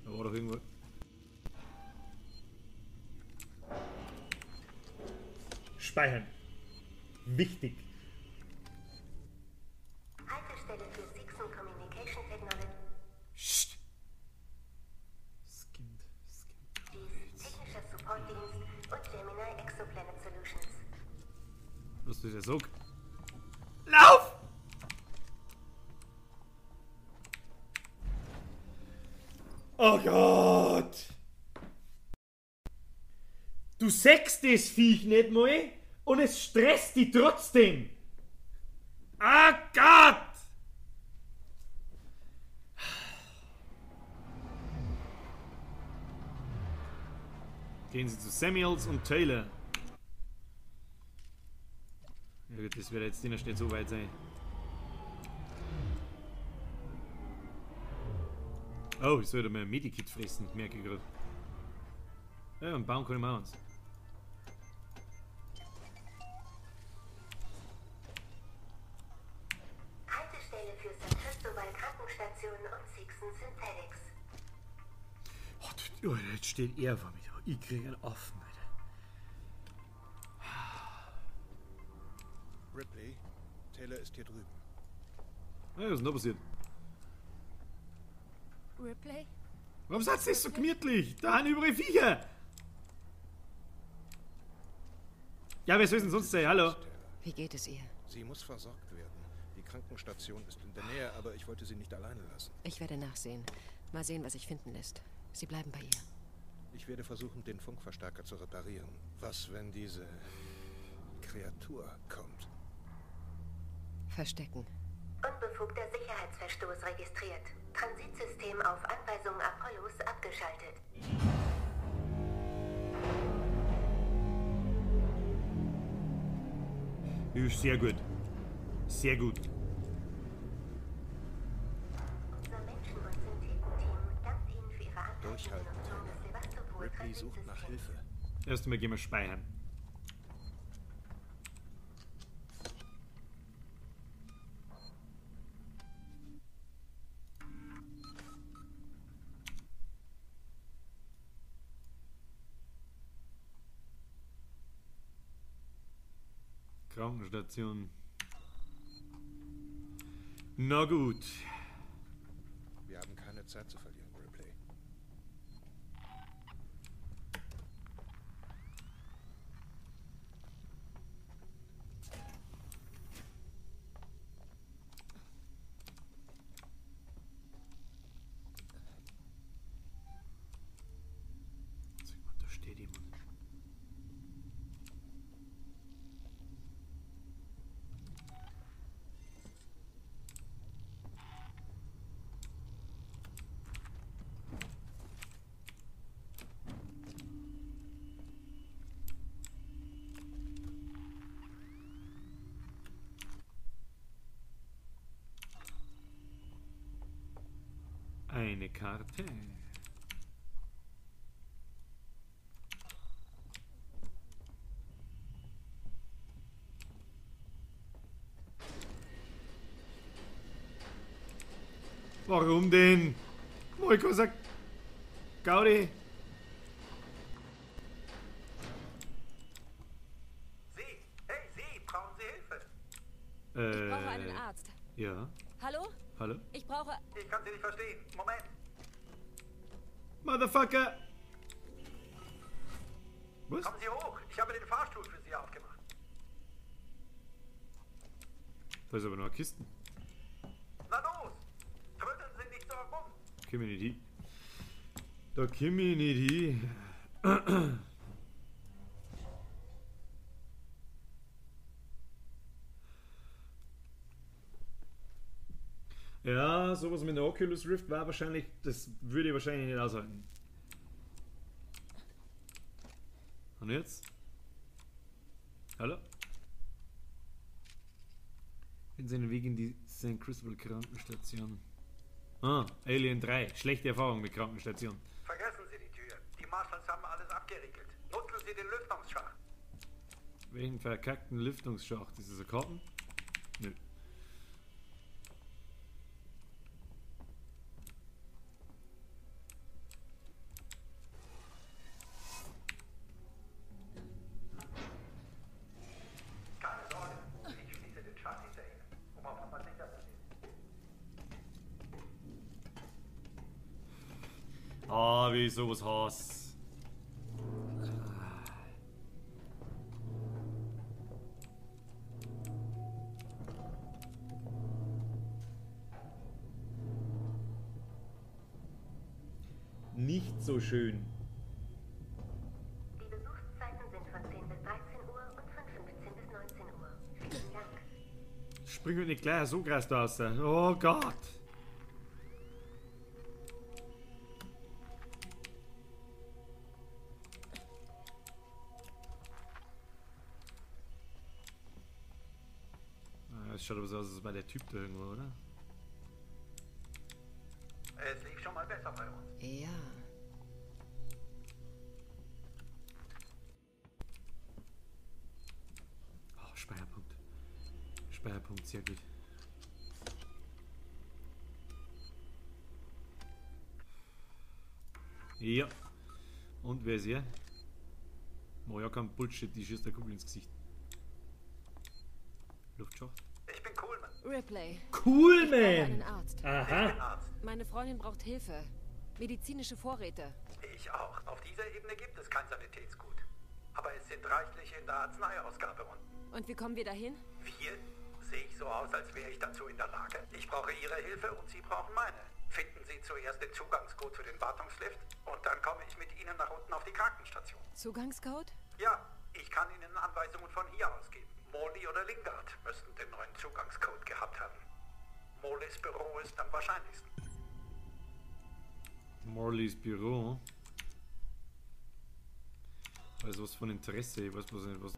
Da war doch irgendwo. Speichern. Wichtig. Haltestelle für Seegson Communication Technologies. Psst. Skimmt. Technischer Supportdienst und Gemini Exoplanet Solutions. Was ist der Sog? Lauf! Oh Gott! Du sägst das Viech nicht mal und es stresst dich trotzdem! Ah Gott! Gehen Sie zu Samuels und Taylor. Ja gut, das wird jetzt nicht so weit sein. Oh, ich sollte mal ein Medikit fressen, merke ich gerade. Ja, und bauen können wir uns. Haltestelle für San Cristobal Krankenstation und Seegson Synthetics. Oh, jetzt steht er vor mir. Ich krieg einen Affen, Alter. Ripley, Taylor ist hier drüben. Ja, was ist denn da passiert? Ripley? Warum seid ihr so gemütlich? Da haben überall Viecher! Ja, wer soll denn sonst sein? Hallo? Wie geht es ihr? Sie muss versorgt werden. Die Krankenstation ist in der Nähe, aber ich wollte sie nicht alleine lassen. Ich werde nachsehen. Mal sehen, was sich finden lässt. Sie bleiben bei ihr. Ich werde versuchen, den Funkverstärker zu reparieren. Was, wenn diese Kreatur kommt? Verstecken. Unbefugter Sicherheitsverstoß registriert. Transitsystem auf Anweisung Apollos abgeschaltet. Sehr gut. Sehr gut. Unser Menschen- und Synthetenteam dankt Ihnen für Ihre anhaltende Durchhalten, Nutzung des Sevastopol Ripley sucht nach Transitsystems. Hilfe. Erst einmal gehen wir speichern. Krankenstation. Na gut. Wir haben keine Zeit zu verlieren, Ripley. Eine Karte. Warum denn? Moiko sagt Gaudi. Sie, hey Sie, brauchen Sie Hilfe? Ich brauche einen Arzt. Ja. Hallo? Hallo? Ich brauche... Ich kann Sie nicht verstehen. Moment. Motherfucker! Was? Kommen Sie hoch. Ich habe den Fahrstuhl für Sie aufgemacht. Da ist aber noch eine Kiste. Na los! Trödeln Sie nicht so herum! Komm ich nicht hin. Da komm ich nicht hin. Ja, sowas mit der Oculus Rift war wahrscheinlich, das würde ich wahrscheinlich nicht aushalten. Und jetzt? Hallo? Finden Sie einen Weg in die St. Cristobal Krankenstation. Ah, Alien 3. Schlechte Erfahrung mit Krankenstation. Vergessen Sie die Tür. Die Marshals haben alles abgeriegelt. Nutzen Sie den Lüftungsschacht. Welchen verkackten Lüftungsschacht? Ist das eine Karten? Nö. Keine Sorge. Ich schließe den Schacht hinter Ihnen, um auf Nummer sicher zu gehen. Ah, wie ich sowas hasse. Nicht so schön. Die Besuchszeiten sind von 10 bis 13 Uhr und von 15 bis 19 Uhr. Vielen Dank. Spring mir nicht gleich so krass da raus. Oh Gott. Es schaut aber so aus, als war der Typ da irgendwo, oder? Es lief schon mal besser bei uns. Ja. Oh, Speicherpunkt. Speicherpunkt, sehr gut. Ja. Und wer ist er? Oh ja, kein Bullshit, die schießt der Kugel ins Gesicht. Luftschacht. Ich bin Coolman. Ripley. Coolman! Ich brauche einen Arzt. Aha. Ich bin Arzt. Meine Freundin braucht Hilfe. Medizinische Vorräte. Ich auch. Auf dieser Ebene gibt es kein Sanitätsgut. Aber es sind reichlich in der Arzneiausgabe unten. Und wie kommen wir dahin? Wir? Sehe ich so aus, als wäre ich dazu in der Lage? Ich brauche Ihre Hilfe und Sie brauchen meine. Finden Sie zuerst den Zugangscode für den Wartungslift und dann komme ich mit Ihnen nach unten auf die Krankenstation. Zugangscode? Ja, ich kann Ihnen Anweisungen von hier aus geben. Morley oder Lingard müssten den neuen Zugangscode gehabt haben. Morleys Büro ist am wahrscheinlichsten. Morleys Büro? Also was von Interesse, ich weiß bloß nicht was.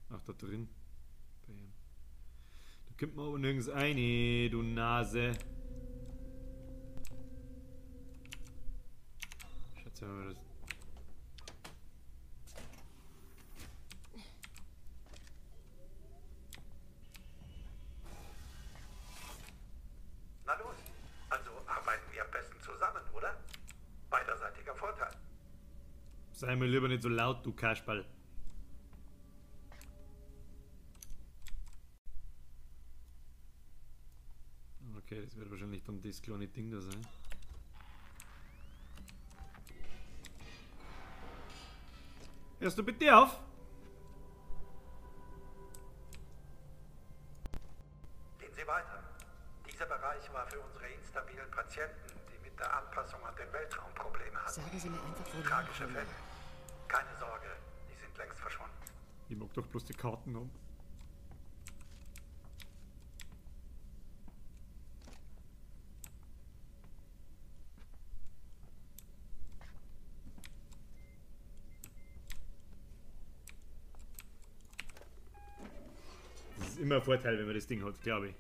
Ach, da drin. Bam. Da kommt man aber nirgends rein, du Nase. Schätze mal das. Na los, also arbeiten wir am besten zusammen, oder? Beiderseitiger Vorteil. Sei mir lieber nicht so laut, du Kasperl. Okay, das wird wahrscheinlich dann das kleine Ding da sein. Hörst du bitte auf? Gehen Sie weiter. Dieser Bereich war für unsere instabilen Patienten, die mit der Anpassung an den Weltraum Probleme hatten. Sagen Sie mir einfach, wo die Tragische hinkommen. Fälle. Keine Sorge, die sind längst verschwunden. Ich mag doch bloß die Karten haben. Das ist immer ein Vorteil, wenn man das Ding hat, glaube ich.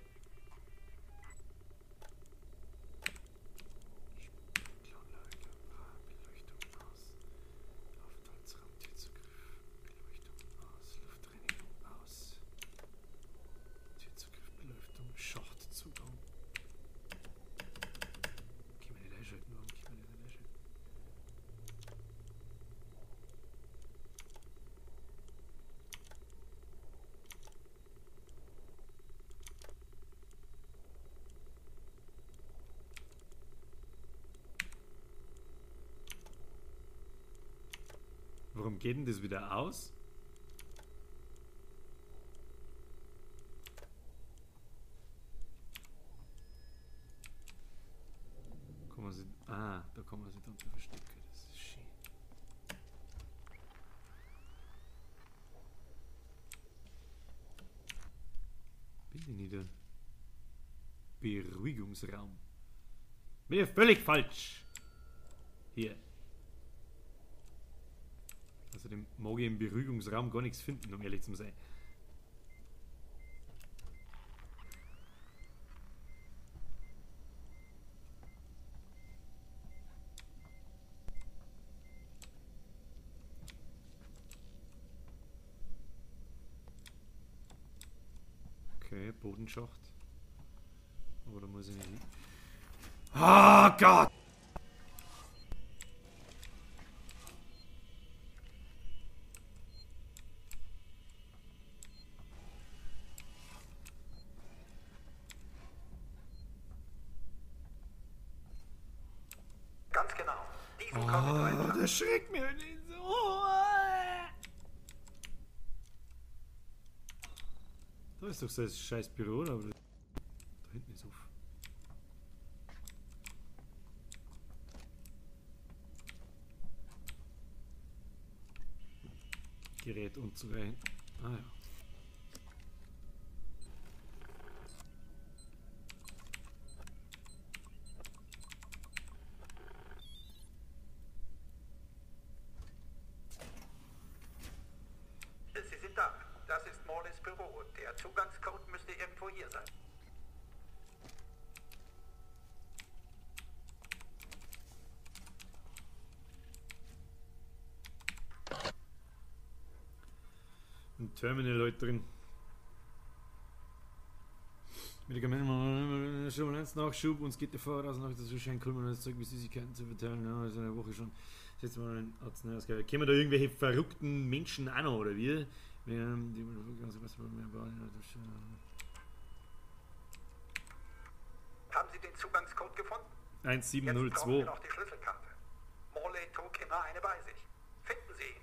Wann geht denn das wieder aus? Kann man sich, ah, da kann man sich dann verstecken. Das ist schön. Bin ich nicht der Beruhigungsraum? Bin ich völlig falsch. Hier. Außerdem mag ich im Beruhigungsraum gar nichts finden, um ehrlich zu sein. Okay, Bodenschacht. Aber da muss ich nicht hin. Oh Gott! Ganz genau. Diesen Korridor Oh, der schreckt mir nicht so. Da ist doch so ein scheiß Büro, aber da hinten ist auf. Gerät und so weiter. Ah ja. Sie sind da. Das ist Morleys Büro. Der Zugangscode müsste irgendwo hier sein. Ein Terminal heute drin. Medikamente, Nachschub, uns geht der Voraus nach dazu scheint Kulmen das Zeug wie Süßigkeiten zu verteilen. Ja, ist eine Woche schon. Setzen wir einen Arznei aus. Kennen wir da irgendwelche verrückten Menschen auch noch, oder wie? Haben Sie den Zugangscode gefunden? 1702. Jetzt brauchen wir noch die Schlüsselkarte. Morley trug immer eine bei sich. Finden Sie ihn.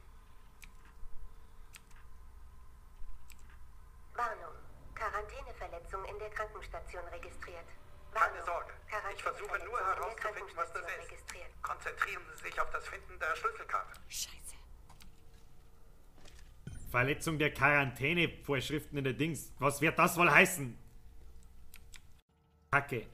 Warnung. Quarantäneverletzung in der Krankenstation registriert. Warnung. Keine Sorge. Ich versuche nur herauszufinden, was das ist. Registriert. Konzentrieren Sie sich auf das Finden der Schlüsselkarte. Scheiße. Verletzung der Quarantänevorschriften in der Dings. Was wird das wohl heißen? Kacke.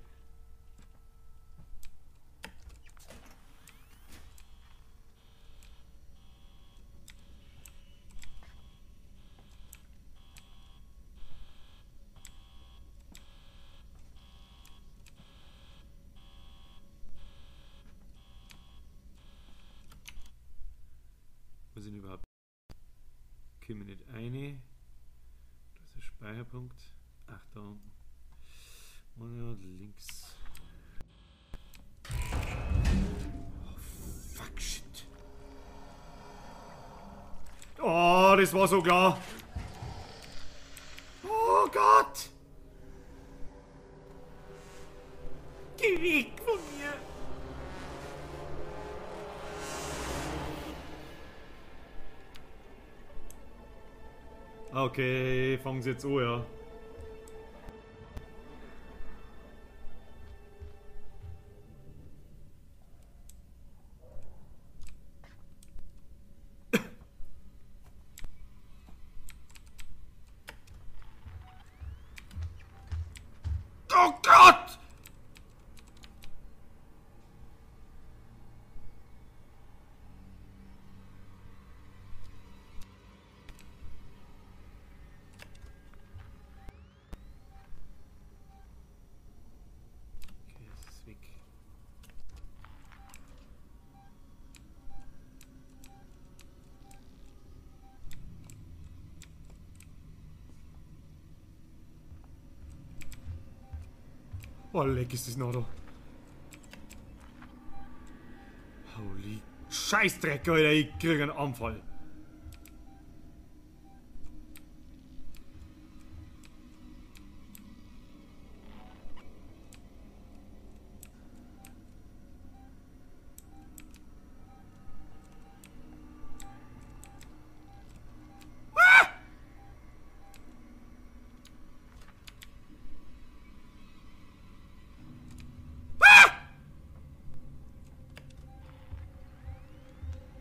Wo sind überhaupt? Können wir nicht eine. Das ist der Speicherpunkt. Ach, da unten. Und links. Oh, fuck, shit. Oh, das war so klar. Oh Gott. Geh weg von mir. Okay, fangen sie jetzt an, ja. Oh Gott! Okay, es ist weg. Oh, leck ist das noch da. Holy Scheißdreck, Alter, ich krieg einen Anfall.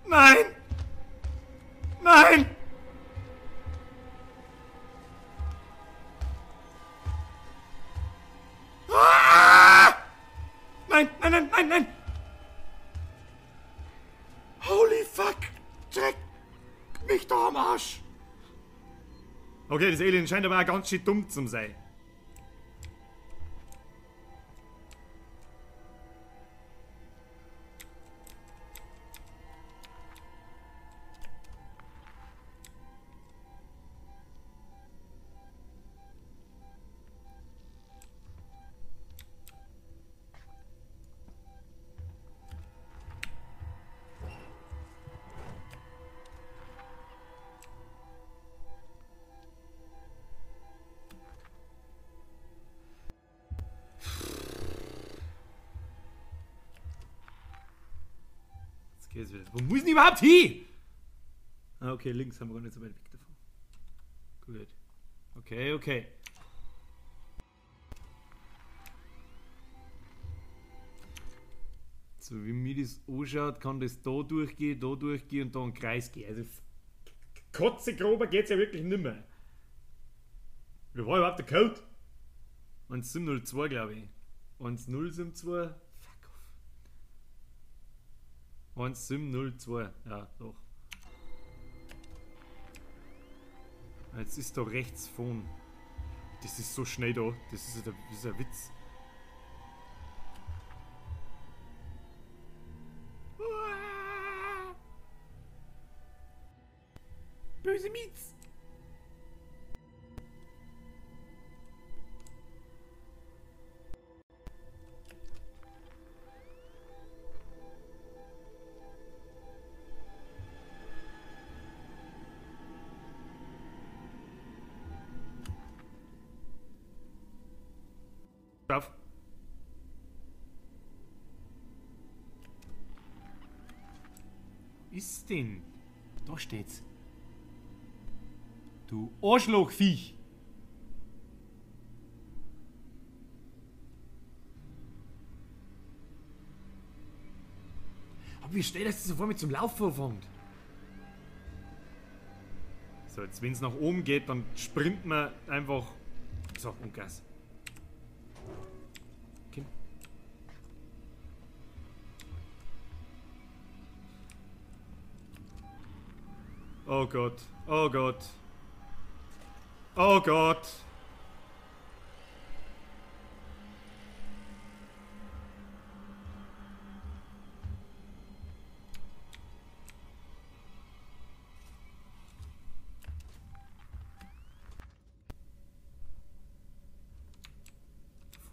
Nein! Nein! Ah! Nein, nein, nein, nein, nein! Holy fuck! Dreck mich doch am Arsch! Okay, das Alien scheint aber auch ganz schön dumm zu sein. Wo muss denn überhaupt hin? Ah, okay, links haben wir gar nicht so weit weg davon. Gut. Okay, okay. So wie mir das anschaut, kann das da durchgehen und da einen Kreis gehen. Also Kotze grober geht's ja wirklich nimmer. Wie war überhaupt der Code? 1702, glaube ich. 1072. 1702, ja, doch. Jetzt ist da rechts vorn. Das ist so schnell da. Das ist ein Witz. Böse Miets! Auf. Ist denn? Da steht's. Du Arschlochviech! Aber wie schnell, dass das auf einmal zum Laufen anfängt? So, jetzt wenn es nach oben geht, dann springt man einfach. So, und Gas. Okay. Oh Gott, oh Gott. Oh Gott.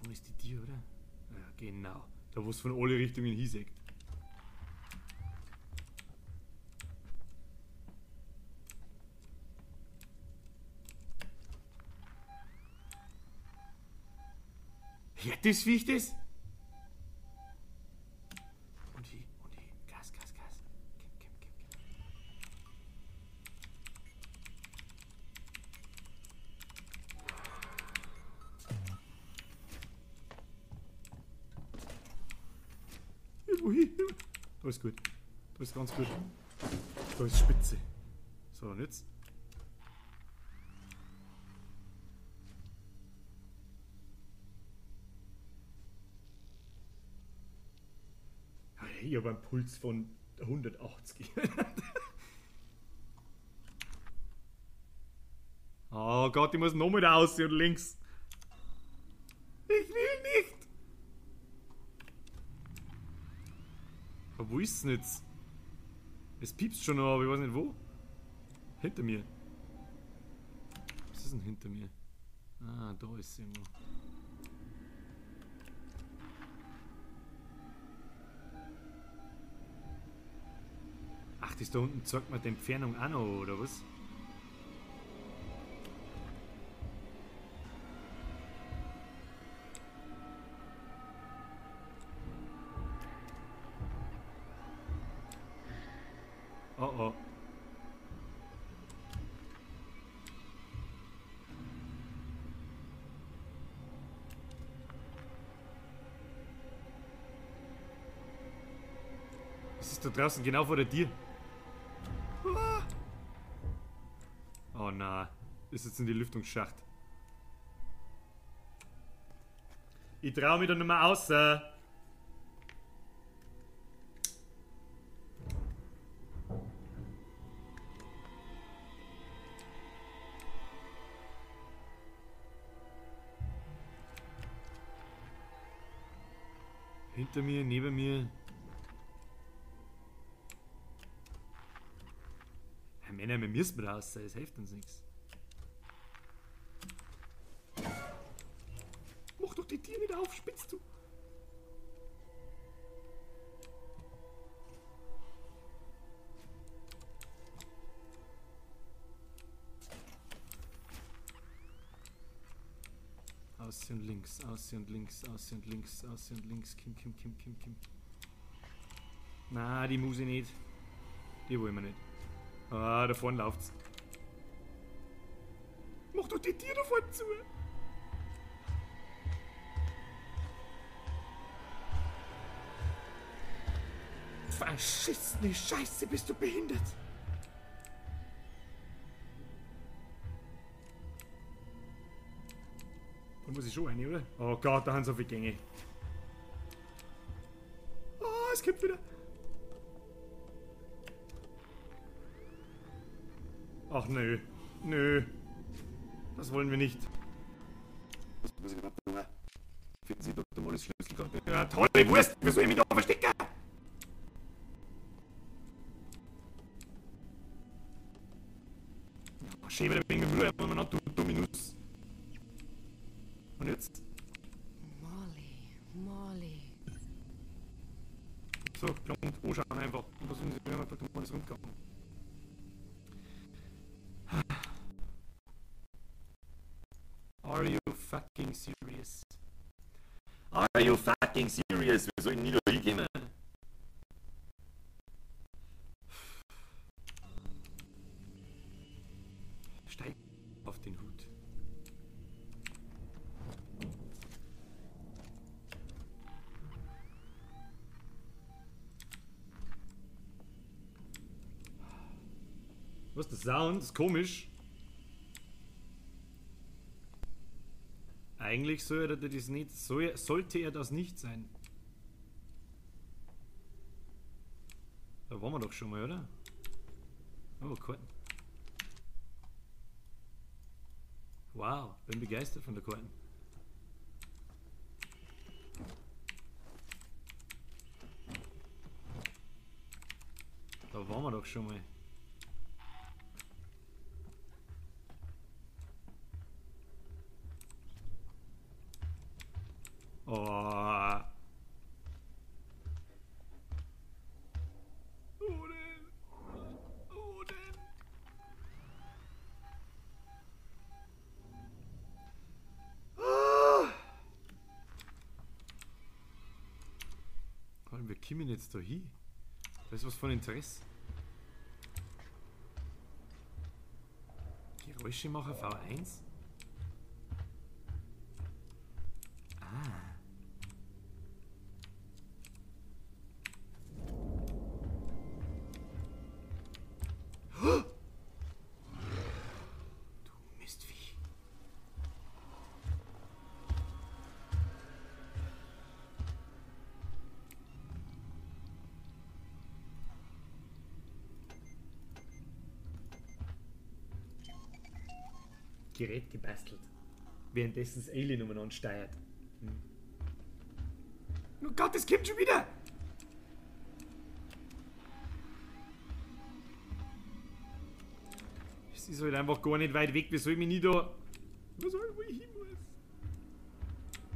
Wo ist die Tür, oder? Ja, genau. Da wo es von alle Richtungen hinsägt. Ja, das Viech das? Und hier, Gas, Gas, Gas. Kim, Kim, Kim, Kim. Wohin? Da ist gut. Da ist ganz gut. Da ist Spitze. So, und jetzt? Ich habe einen Puls von 180. Oh Gott, ich muss nochmal da aussehen und links. Ich will nicht. Aber wo ist es denn jetzt? Es piepst schon noch, aber ich weiß nicht wo. Hinter mir. Was ist denn hinter mir? Ah, da ist sie irgendwo. Ach, das da unten zeigt mir die Entfernung auch noch, oder was? Oh oh. Es ist da draußen genau vor der Tür. Oh na, ist jetzt in die Lüftungsschacht. Ich trau mich da nicht mehr raus. Hinter mir, neben mir. Hey, Männer, wir müssen raus, es hilft uns nichts. Mach doch die Tür nicht auf, spitzt du. Aussehen und links, aussehen und links, aussehen und links, aussehen und links, Kim, Kim, Kim, Kim, Kim. Na, die muss ich nicht. Die wollen wir nicht. Ah, da vorne läuft's. Mach doch die Tür da vorne zu! Verschissene Scheiße, bist du behindert! Da muss ich schon rein, oder? Oh Gott, da haben so viele Gänge. Oh, es kommt wieder. Ach nö. Nö. Das wollen wir nicht. Das muss ich überhaupt noch. Finden Sie Dr. Mollis Schlüsselkarte. Ja, tolle Wurst! Wieso ich mich da verstecken? Ja, schön wieder wegen dem Müll, wenn man noch Dominus. Und jetzt? Molly, Molly. So, klont, anschauen einfach. Und versuchen Sie, wenn wir Dr. Mollis rumkommen. Are you fucking serious? Are you fucking serious? Wir sollen nie da hinkommen. Steig auf den Hut. Was ist der Sound? Das ist komisch. Eigentlich sollte er das nicht, sollte er das nicht sein. Da waren wir doch schon mal, oder? Oh, Karten. Wow, bin begeistert von der Karten. Da waren wir doch schon mal. Oh. Wo denn? Wo denn? Ah. Wir kommen jetzt da hin. Da ist was von Interesse. Geräuschemacher V1? Ah. Du Mistvieh. Gerät gebastelt. Währenddessen das Alien umeinander steuert. Hm. Oh Gott, es kommt schon wieder! Es ist halt einfach gar nicht weit weg. Wie soll ich mich nie da... Wo soll ich, wo ich hin muss?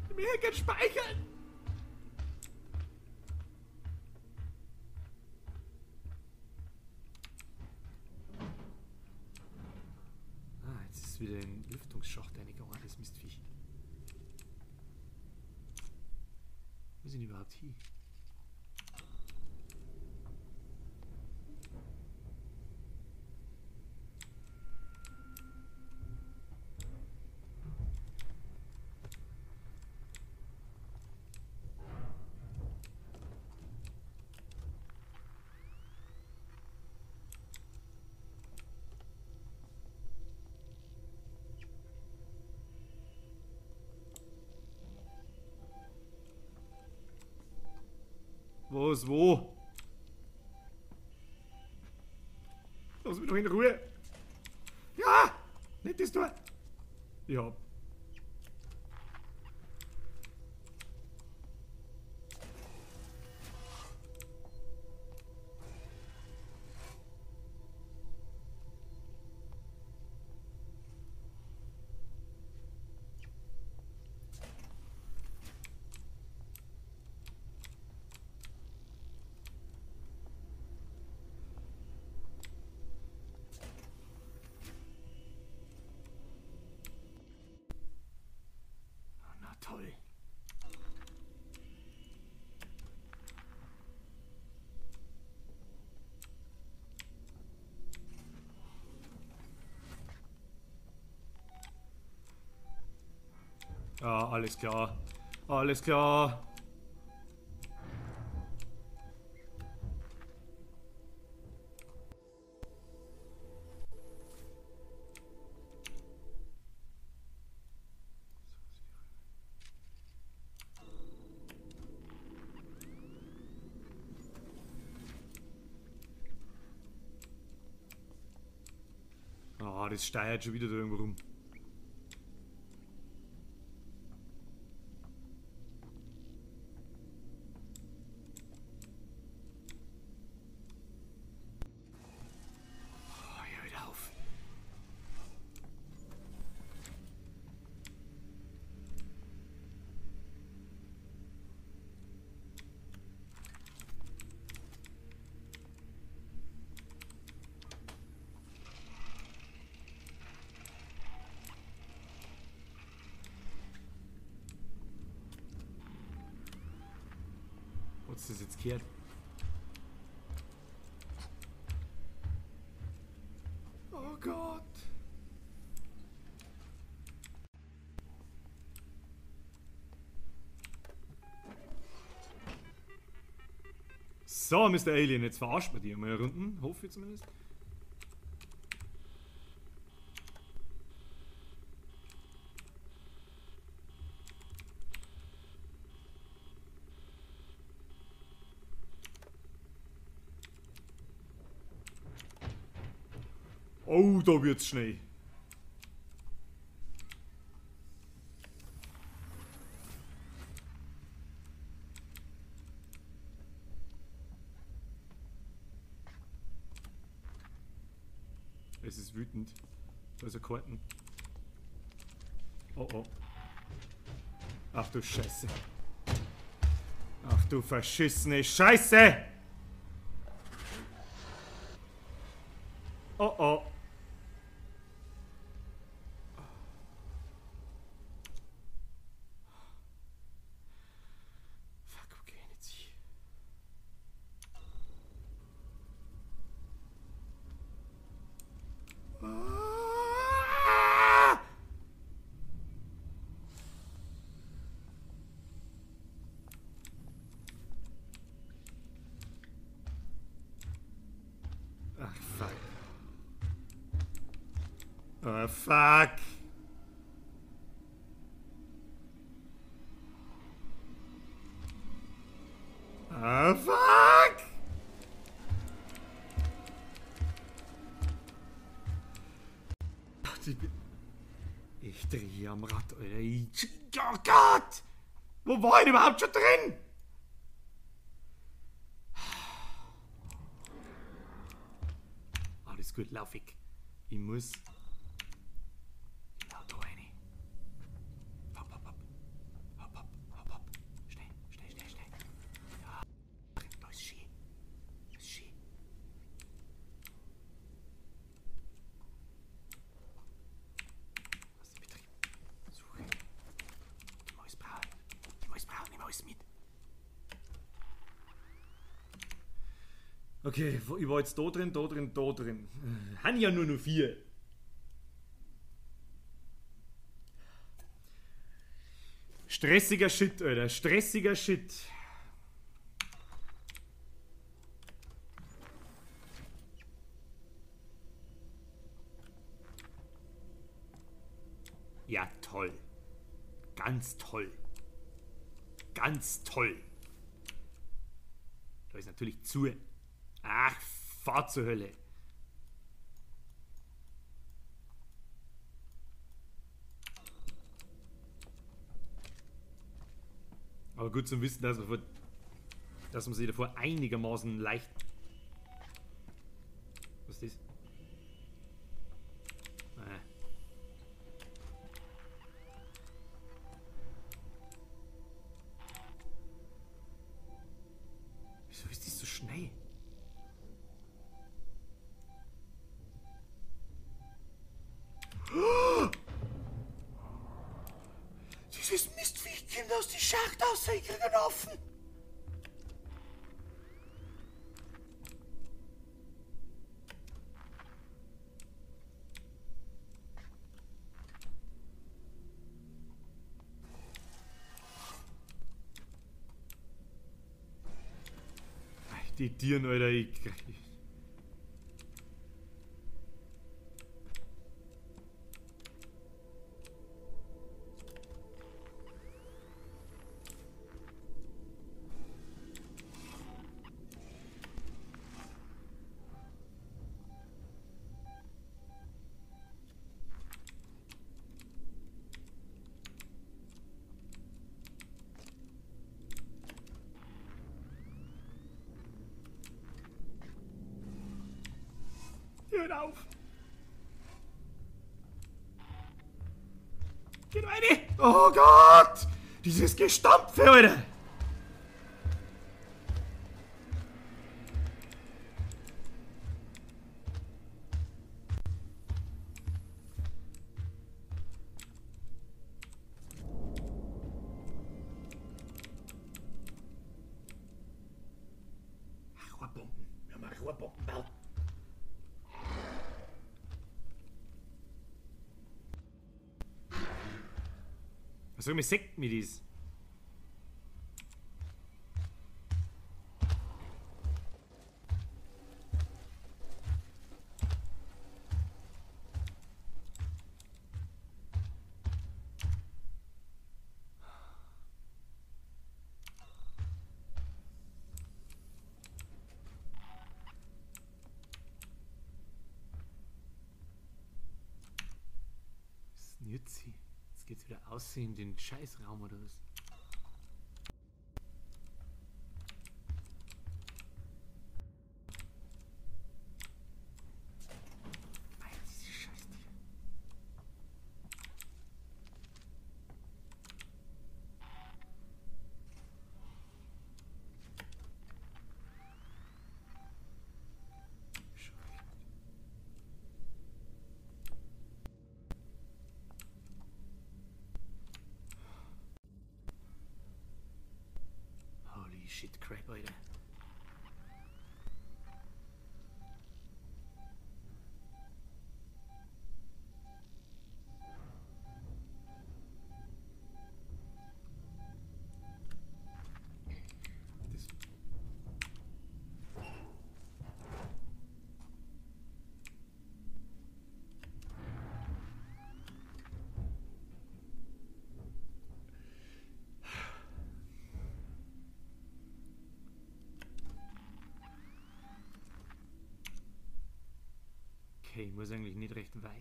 Ich möchte gerne speichern! Ah, jetzt ist wieder in den Lüftungsschacht reingegangen, das Mistviech. Wo sind die überhaupt hin? Was, wo? Lass mich doch in Ruhe. Ja! Nicht das Tor! Ja. Toll. Ja, alles klar. Alles klar. Ah, das steuert schon wieder da irgendwo rum. Oh, hör wieder auf. Was ist das jetzt gehört? Oh Gott! So, Mr. Alien, jetzt verarscht man die einmal Runden, hoffe ich zumindest. Oh, da wird's schnell. Es ist wütend. Da ist ein Karten. Oh oh. Ach du Scheiße. Ach du verschissene Scheiße! Oh oh. Fuck, wo geh ich jetzt hin? Ah! Ach, fuck. Oh, fuck. Oh, fuck. Ich drehe am Rad, Alter. Oh Gott! Wo war ich denn überhaupt schon drin? Alles gut, lauf ich. Ich muss genau da rein. Hopp, hopp, hopp. Hopp, hopp, hopp, hopp. Schnell, schnell, schnell, schnell. Ja, da ist Ski. Da ist Ski. Was ist im Betrieb? Suche. Die Mäus braun. Die Mäus braun, nimm alles mit. Okay, ich war jetzt da drin, da drin, da drin. Han ja nur noch 4. Stressiger Shit, Alter. Stressiger Shit. Ja, toll. Ganz toll. Ganz toll. Da ist natürlich zu. Ach, fahr zur Hölle. Aber gut zum Wissen, dass man sich davor einigermaßen leicht... Was ist das? Wieso ist das so schnell? Oh! Dieses Mistviech kommt aus dem Schacht aus, ich krieg ihn offen! Die Tieren, Alter, ich... Hört auf! Geht rein! Oh Gott! Dieses Gestampfe, Alter! Ach, Rohrbomben. Wir haben Rohrbomben gebaut. Was soll ich mir mit dies? Was ist denn jetzt hier? Jetzt geht's wieder aus in den Scheißraum oder was? Alter, diese Scheißtiere. Holy shit, crap, Alter. Das okay, ich muss eigentlich nicht recht weit.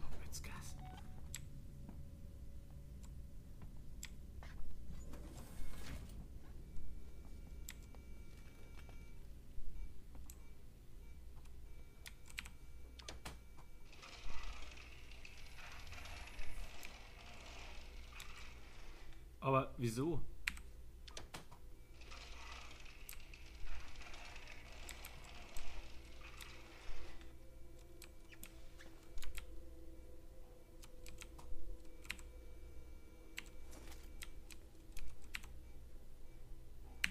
Oh, jetzt Gas. Aber wieso?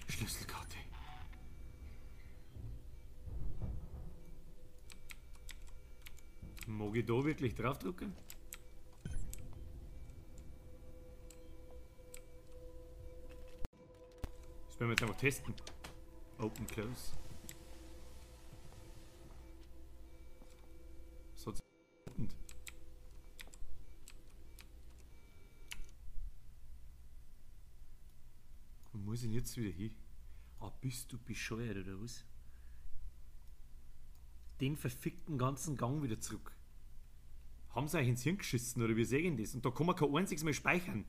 Schlüsselkarte. Mag ich da wirklich draufdrücken? Das werden wir jetzt einfach testen. Open, close. Was hat's geöffnet? Wo muss ich denn jetzt wieder hin? Ah, bist du bescheuert oder was? Den verfickten ganzen Gang wieder zurück. Haben sie euch ins Hirn geschissen oder wie sehen das? Und da kann man kein einziges Mal speichern.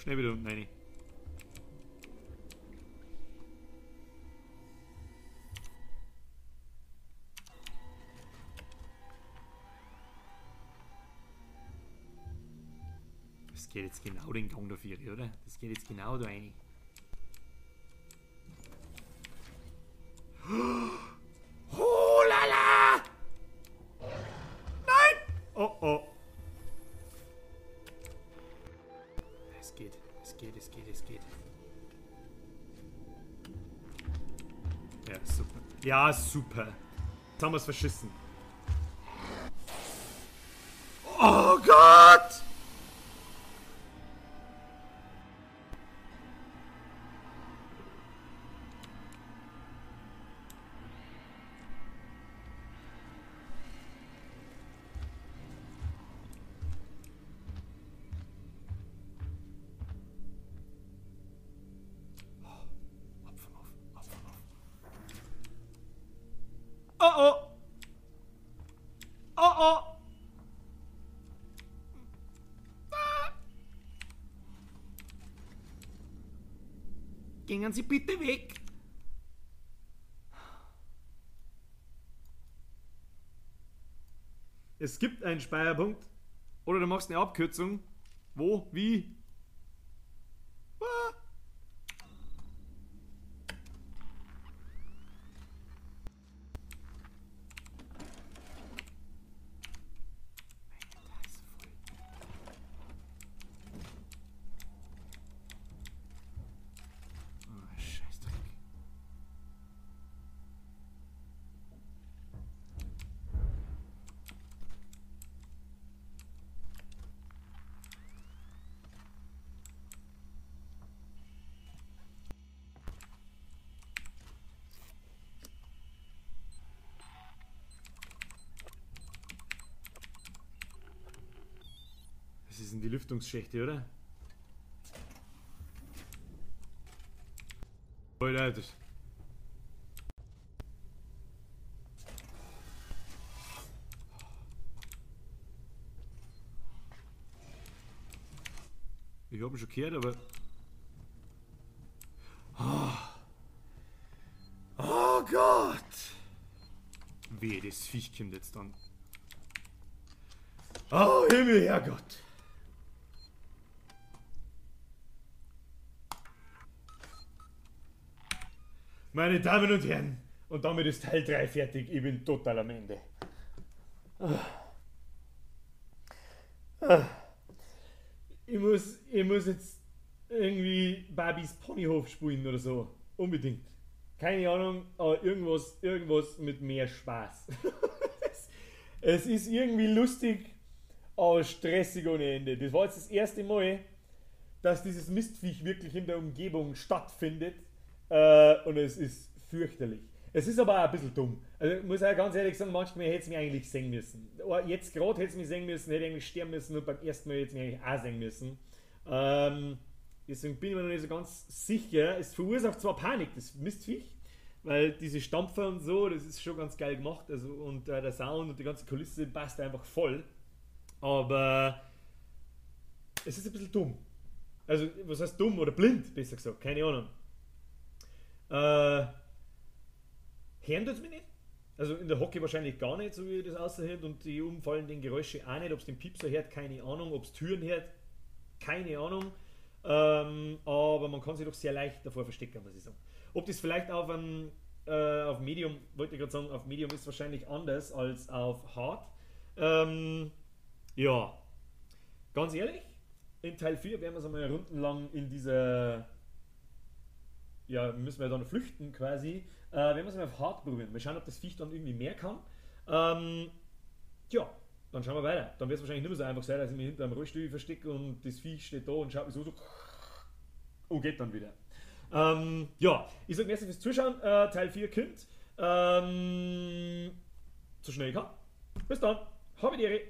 Schnell wieder unten rein. Das geht jetzt genau den Gang dafür, oder? Das geht jetzt genau da rein. Oh lala! Nein! Oh oh. Es geht, es geht, es geht, es geht. Ja, super. Ja, super. Jetzt haben wir's verschissen. Oh Gott! Oh oh! Oh oh! Ah. Gehen Sie bitte weg! Es gibt einen Speicherpunkt. Oder du machst eine Abkürzung. Wo? Wie? Ah. Das sind die Lüftungsschächte, oder? Alter, das... Ich hab ihn schon gehört, aber... Oh, oh Gott! Wehe, das Viech kommt jetzt dann. Oh Himmel, Herrgott! Meine Damen und Herren, und damit ist Teil 3 fertig. Ich bin total am Ende. Ich muss jetzt irgendwie Barbies Ponyhof spielen oder so. Unbedingt. Keine Ahnung, aber irgendwas mit mehr Spaß. Es ist irgendwie lustig, aber stressig ohne Ende. Das war jetzt das erste Mal, dass dieses Mistviech wirklich in der Umgebung stattfindet. Und es ist fürchterlich. Es ist aber auch ein bisschen dumm. Also ich muss auch ganz ehrlich sagen, manchmal hätte es mich eigentlich sehen müssen. Jetzt gerade hätte es mich sehen müssen, hätte ich eigentlich sterben müssen und beim ersten Mal hätte es mich eigentlich auch sehen müssen. Deswegen bin ich mir noch nicht so ganz sicher. Es verursacht zwar Panik, das Mistviech, weil diese Stampfer und so, das ist schon ganz geil gemacht. Also, und der Sound und die ganze Kulisse passt einfach voll. Aber es ist ein bisschen dumm. Also, was heißt dumm oder blind, besser gesagt, keine Ahnung. Hören tut's mich nicht. Also in der Hocke wahrscheinlich gar nicht, so wie das aussieht, und die umfallenden Geräusche auch nicht. Ob es den Piepser hört, keine Ahnung. Ob es Türen hört, keine Ahnung. Aber man kann sich doch sehr leicht davor verstecken, muss ich sagen. Ob das vielleicht auf einem, auf Medium, wollte ich gerade sagen, auf Medium ist wahrscheinlich anders als auf Hard. Ja, ganz ehrlich, in Teil 4 werden wir es einmal rundenlang in dieser... Ja, müssen wir dann flüchten quasi. Werden wir es mal auf Hard probieren. Mal schauen, ob das Viech dann irgendwie mehr kann. Ja, Dann schauen wir weiter. Dann wird es wahrscheinlich nicht mehr so einfach sein, dass ich mich hinter einem Rollstuhl verstecke und das Viech steht da und schaut mich so und geht dann wieder. Ja, ich sage merci fürs Zuschauen. Teil 4 kommt. So schnell ich kann. Bis dann. Habe die Ehre.